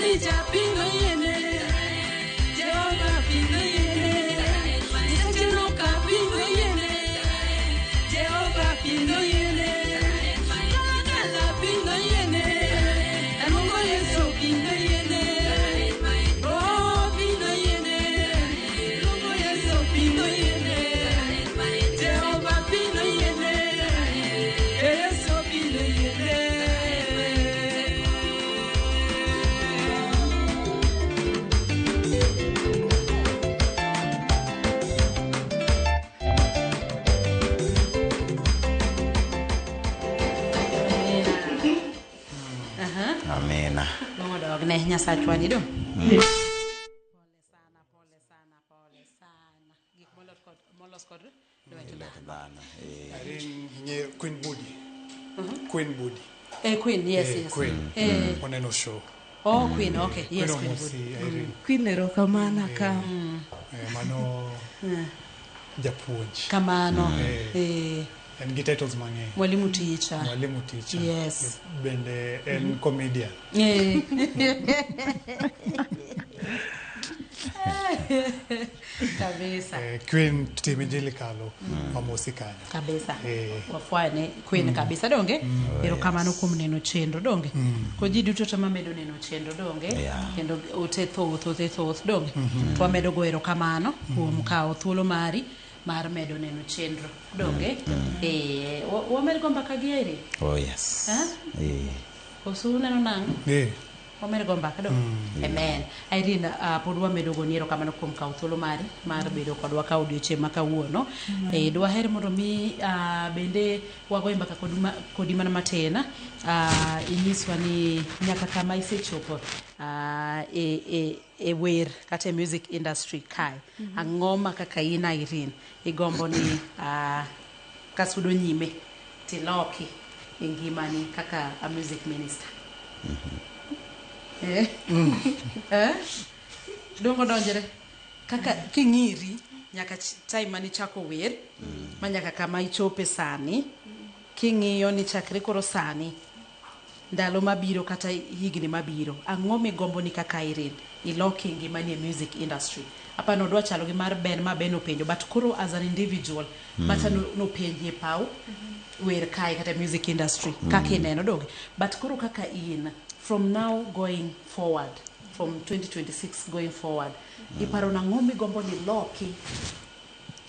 Elija pingo yiene, Jehova pingo yiene, Nyasache noka pingo yiene, Jehova pingo yiene, Kalakala pingo yiene, Aluongo Yesu pingo yiene, Oh pingo yiene, Aluongo Yesu pingo yiene, Jehova pingo yiene, Yesu pingo yiene. Aha. Amina. Dongo dogne Nyasachwa ni do. Gik molos kod lwet Lwet dhano. Eh. Irene ing'eyo Queen Budi. Queen Budi. Eh, Queen, yes, Eh, yes. Queen. Eh. Oneno show. Oh, Queen, okay. Yes, Queen Queen omosi Budi. Irene. Queen erokamano ka. Eh, mano japuonj. Kamano. Eh. Eh, En gi titles mang'eny. mwalimu teacher. Mwalimu teacher. Yes. Bende en comedian. Eh. Kabisa. Eh, Queen tim injili kalo omosi kanyo. Kabisa. Eh. Wafwane Queen kabisa donge? Erokamano kuom neno chenro donge? Ko ji duto te mamedo neno chenro donge? Yeah. Kendo ote thoth ote thoth donge? To wamedo go erokamano kuom kawo thuolo mari mar medo neno chenro donge? Eh, wamed go mbaka gi Irene? Oh yes. Eh? Eh. Koso uneno nang'o? Eh. Wamedo go mbaka do? Amen. Irene, pod wamedo goni erokamano kuom kawo thuolo mari mar bedo kodwa ka odiochieng' ma kawuono. Eh, dwaher mondo mi bende wagoye mbaka kodi mana matin. Inyiswa ni nyaka kama isechopo e wer kata e music industry kae. Ang'o ma kaka in Irene igombo ni kasudo nyime tiloki e ngimani kaka a music minister? Eh? Eh? Dongo donjre kaka king'iri nyaka time mane ichako wer ma nyaka kama ichope sani king'iyo ni chakre koro sani ndalo mabiro kata higni mabiro ang'o migombo ni kaka Irene iloki ngimani e music industry apano odwa chalo gi mar Ben ma Ben openjo but koro as an individual macha nopenji e paw wer kae kata music industry kaka ineno donge but koro kaka in from now going forward from 2026 going forward iparo nang'o migombo ni loki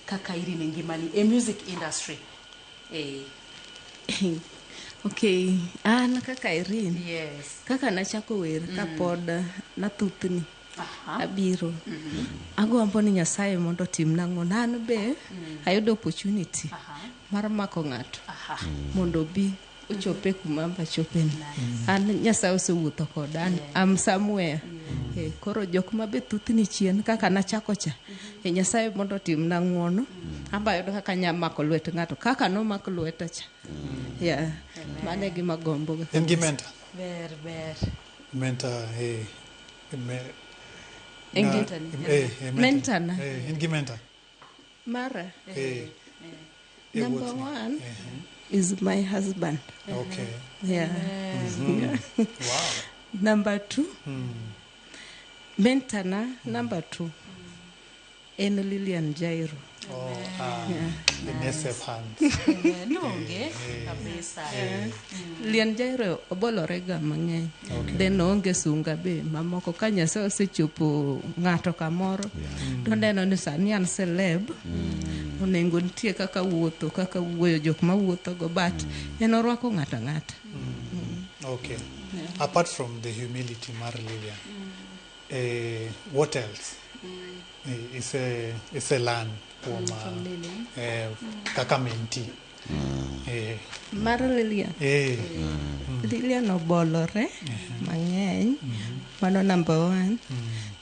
kaka Irene e ngimani e music industry eh. Okay, an kaka Irene. Yes. Kaka nachako wer kapod nathuthni. Aha. Abiro. Agombo ni Nyasaye mondo otimna ng'wono. An be ayudo opportunity mar mako ng'ato mondo obi ochope kuma amba chopeni. An Nyasaye osewuotho koda. An am somewhere. Koro jok ma be thuthni chien kaka nachako cha. Nyasaye mondo otimna ng'wono. Amba ayudo kaka anya mako lwet ng'ato kaka nomako lweta cha. Yeah. Mano e gima agombo ga. En gi mentor. Ber ber. Mentor eh En na- gi- eh, Mentor na. Eh, in gi mentor. Mara. Eh. E Number wuothni. one is my husband. Okay. Yeah. Mhm. Yeah. Wow. Number two, mentor na number two en Lilian Jairo. Oh, Yeah. in SF hands. Donge kabisa. Lilian Jairo obolore ga mang'eny. Okay. Then oonge sunga be mamoko ka Nyasaye osechopo ng'ato kamoro to oneno ni sani an celeb onego nitie kaka wuotho kaka wuoyo jok mawuothogo but en orwako ng'ato ang'ata. Okay. Apart from the humility mar Lilian, what else? Ise learn kuom From Lilian. kaka mentee. Mar Lilian. Lilian obolore mang'eny. Mano number one.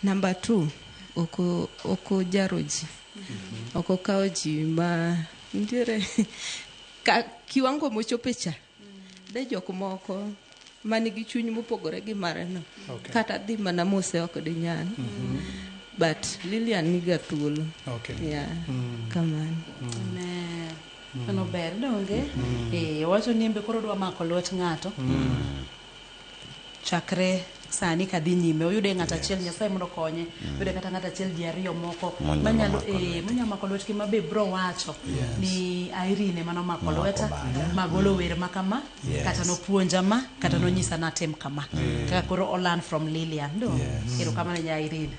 Number two, ok ojaro ji. Ok okawo ji ma nitiere ka kiwango mochope cha. De jok moko manigi chuny mopogore gi mare no. Okay. Kata dhi mana mose ok dinyal. But Lilian niga thuolo. Okay. Yeah. Kamano. Amen. Mano ber donge? Eh, owacho ni en be koro odwa mako lwet ng'ato. Chakre sani kadhi nyime oyude ng'at achiel Nyasaye mondo okonye oyude kata ng'at achiel ji ariyo moko Monyalo manyalo mako lwete. monyalo mako lwetgi ma be bro wacho Yes. ni Irene ema nomako Nomako lweta bada. magolo wer ma kama Yes. kata nopuonja ma kata nonyisa natim kama kaka koro o learn from Lilian do erokamano nya Irene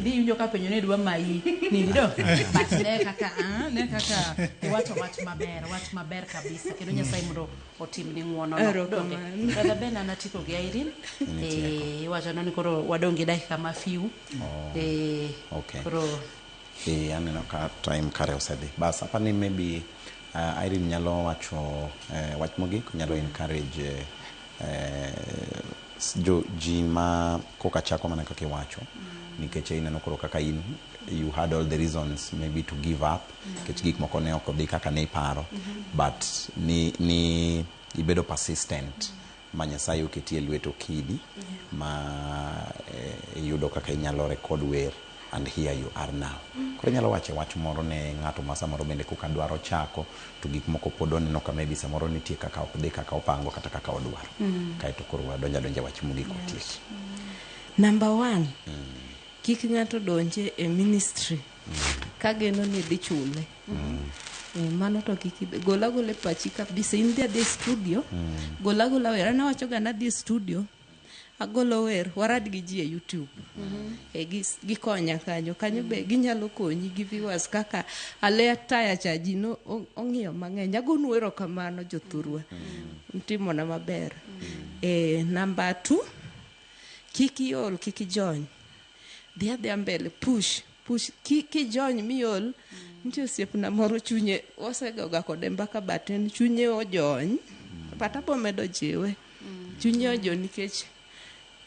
ni iwinjo ka penjo ni dwa mayi nini do but ne kaka ne kaka iwacho wach maber wach maber kabisa kendo Nyasaye mondo otimni ng'uono no Erokamano. donge Brother Ben an atiko gi Irene iwacho ni koro wadong' gi dakika ma few Okay. koro Aneno ka time kare osedhi. Bas apani maybe Irene nyalo wacho wach mogik, nyalo encourage jo ji ma koka chako mana kaka iwacho. Nikech ineno koro kaka in you had all the reasons maybe to give up nikech gik moko ne ok odhi kaka ne iparo but ni ibedo persistent ma Nyasaye oketi e lwet Okidi ma iyudo kaka inyalo record wer and here you are now. Koro inyalo wacho wach moro ne ng'ato ma samoro bende koka dwaro chako to gik moko pod oneno ka maybe samoro nitie kaka ok dhi kaka opango kata kaka odwaro. Kaeto koro wadonjo adonja wach mogik watieki. Number 1, kik ng'ato donje e ministry ka geno ni dhi chule. Mano to kik gola gola e pachi kabisa. In dhi adhi e studio, gola gola wer. An awacho ga nadhi e studio, agolo wer, warad gi ji e YouTube. Gikonya kanyo. Kanyo be ginyalo konyi gi viewers kaka Ale Taya cha ji no ong'iyo mang'eny. Agonu erokamano jothurwa. Utimona maber. Number 2, kik iol, kik ijony. Dhi adhiya mbele, push, push. Kijony miol, nitie osiepna moro chunye, wasegoga kode mbaka but en chunye ojony. But abo medo jiwe. Chunye ojony nikech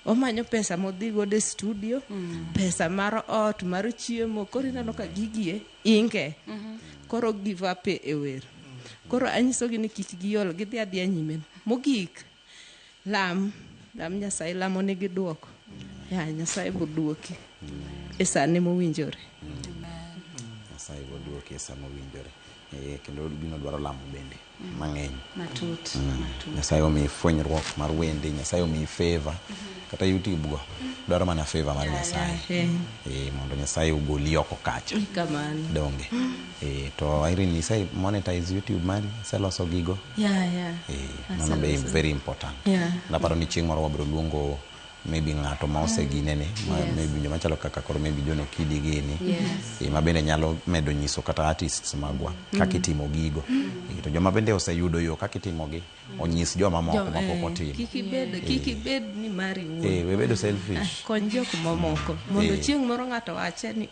omanyo pesa modhi godo e studio, pesa mar ot, mar chiemo. Koro ineno ka gigie inge. Koro give up e wer. Koro anyisogi ni kik giol, gidhi adhiya nyime. Mogik, lam, lam Nyasaye, lamo nigi duoko. Ya, Nyasaye bo duoki e sane mowinjore. Nyasaye bo duoki e sa mowinjore. Kendo gino dwaro lamo bende mang'eny. Matut, matut. Nyasaye omiyi fwenyruok mar wende, Nyasaye omiyi favor. Kata YouTube go dwaro mana favor mar Nyasaye. Mondo Nyasaye ogoli oko kacha. Kamano. Donge. To Irene, ise monetize YouTube mari, iseloso gigo? Yeah. Mano be very important. Naparo ni chieng' moro wabiro luongo maybe ng'ato ma oseginene, maybe joma chalo kaka koro maybe John Okidi gini. Ma bende nyalo medo nyiso kata artists magwa kaka itimo gigo. To joma bende oseyudo yo kaka itimogi, onyis joma moko ma pok otimo. Kik ibed ni mari wuon. We bedo selfish. Kony jok mamoko mondo chieng' moro ng'ato wache ni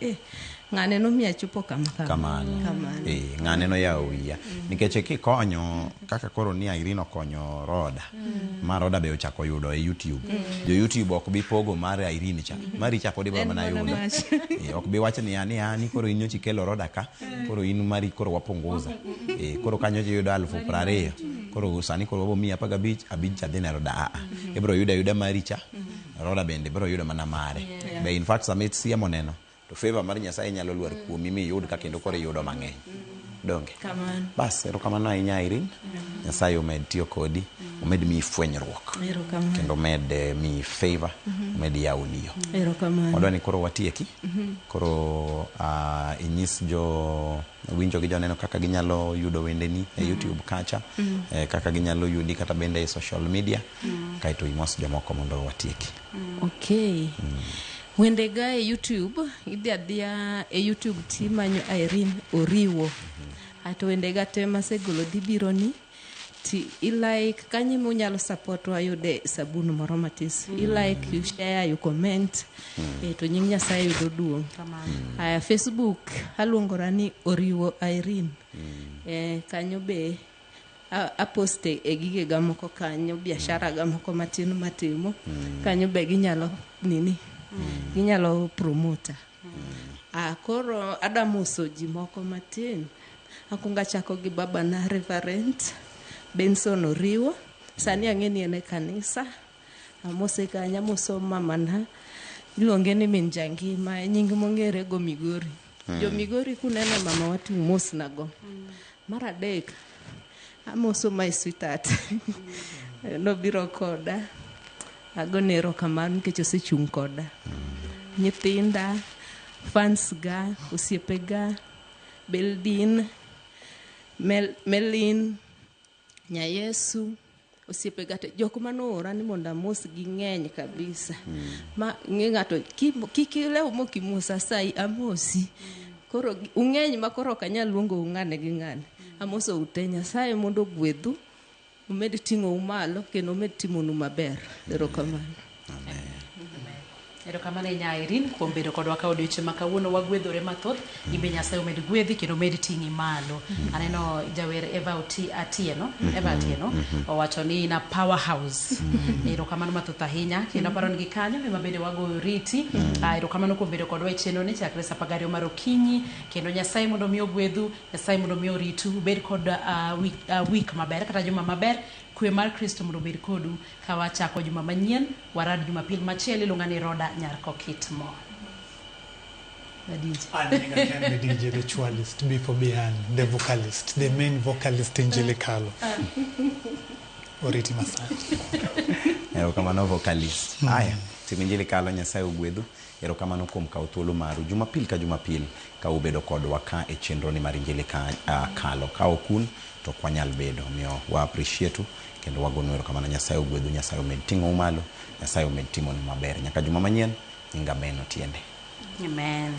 ng'ane nomiya chopo kama kama. Kamano. Ng'ane noyawo wiya. Nikech kikonyo kaka koro ni Irene okonyo Roda. Ma Roda be ochako yudo e YouTube. Jo YouTube ok bi pogo mar Irene cha. Mari cha pod ibiro mana yudo. Ok bi wacho ni ani koro in nyocha ikelo Roda ka. Koro in mari koro wapunguza. Koro kanyo ji yudo 20,000. Koro sani koro wabo miyi 15, abich cha dhi ne Roda. Ibiro yudo ayuda mari cha. Roda bende biro yudo mana mare. Be in fact sama isiemo neno to favor mar Nyasaye nyalo lwar kuomi miyud ka kendo koro iyudo mang'eny. Donge. Kamano. Bas, erokamano ahinya Irene. Nyasaye omed tiyo kodi, omed miyi fwenyruok. Erokamano. Kendo omed miyi favor, omed yawoni yo. Erokamano. Wadwa ni koro watieki. Koro inyis jo winjo gi joneno kaka ginyalo yudo wendeni e YouTube kacha, kaka ginyalo yudi kata bende e social media. Kaeto imos jomoko mondo watieki. Okay. Wendega e YouTube, idhi adhiya e YouTube timanyo Irene Oriwo. Ato wendega te masegolo dhi biro ni ti i like kanyo munyalo support wayude sabun moro matis. I like, you share, you comment. To nying Nyasaye yudo duong'. Aya Facebook aluongora ni Oriwo Irene. Kanyo be aposte e gigega moko kanyo, biashara ga moko matin matimo. Kanyo be ginyalo nini? Ginyalo promota. Koro adamoso ji moko matin. Akwongo achako gi babana Reverend Benson Oriwo. Sani ang'e ni en e kanisa. Amose kanyo, amoso mamana. Iluonge ni min Jangima, e nying mong'ere go Migori. Jo Migori kuneno mama watu mosnago. Mar adek, amoso my sweetheart. Nobiro koda. Agone erokamano nikech osechung' koda. Nyithinda, fans ga, osiepega, Beldin, Melin, Nyayesu, osiepega te, jok manoora ni mondo amos gi ng'eny kabisa. Ma ng'e ng'ato kik ilew mok imosa asayi amosi. Koro ung'eny ma koro ok anyal luongou ng'ane gi ng'ane. Amosou te Nyasaye mondo ogwedhu, omed ting'ou malo kendo omed timonu maber. Erokamano. Erokamano ahinya Irene kuom bedo kodwa ka odiochieng' ma kawuono wagwedhore mathoth. Imbe Nyasaye omed gwedhi kendo omed ting'i malo. Aneno jawer Eva Atieno, Eva Atieno owacho ni in a powerhouse. Erokamano mathoth ahinya kendo aparo ni gi kanyo ema bende wagoyo riti. Erokamano kuom bedo kodwa e chenro ni chakre sa 12 mar okinyi kendo Nyasaye mondo mi ogwedhu, Nyasaye mondo mi oritu, ubed kod week maber kata juma maber. Kwe mar Kristo mondo obed kodu ka wachako juma manyien. Warad Jumapil machielo iluonga ni Roda Nyar Kokitmo. The DJ. An nyinga Ken the DJ, the chualist, B for behind, the vocalist, the main vocalist Injili Kalo. Oriti masani. Erokamano vocalist. Aya, tim Injili Kalo Nyasaye ogwedhu. Erokamano kuom kawo thuolo maru Jumapil ka Jumapil ka ubedo kodwa ka e chenro ni mar Injili Kalo. Ka ok un to ok wanyal bedo. Omiyo wa appreciate u kendo wagonu erokamano. Nyasaye ogwedhu, Nyasaye omed ting'ou malo, Nyasaye omed timonu maber. Nyaka juma manyien, nyinga Ben Otiende. Amen.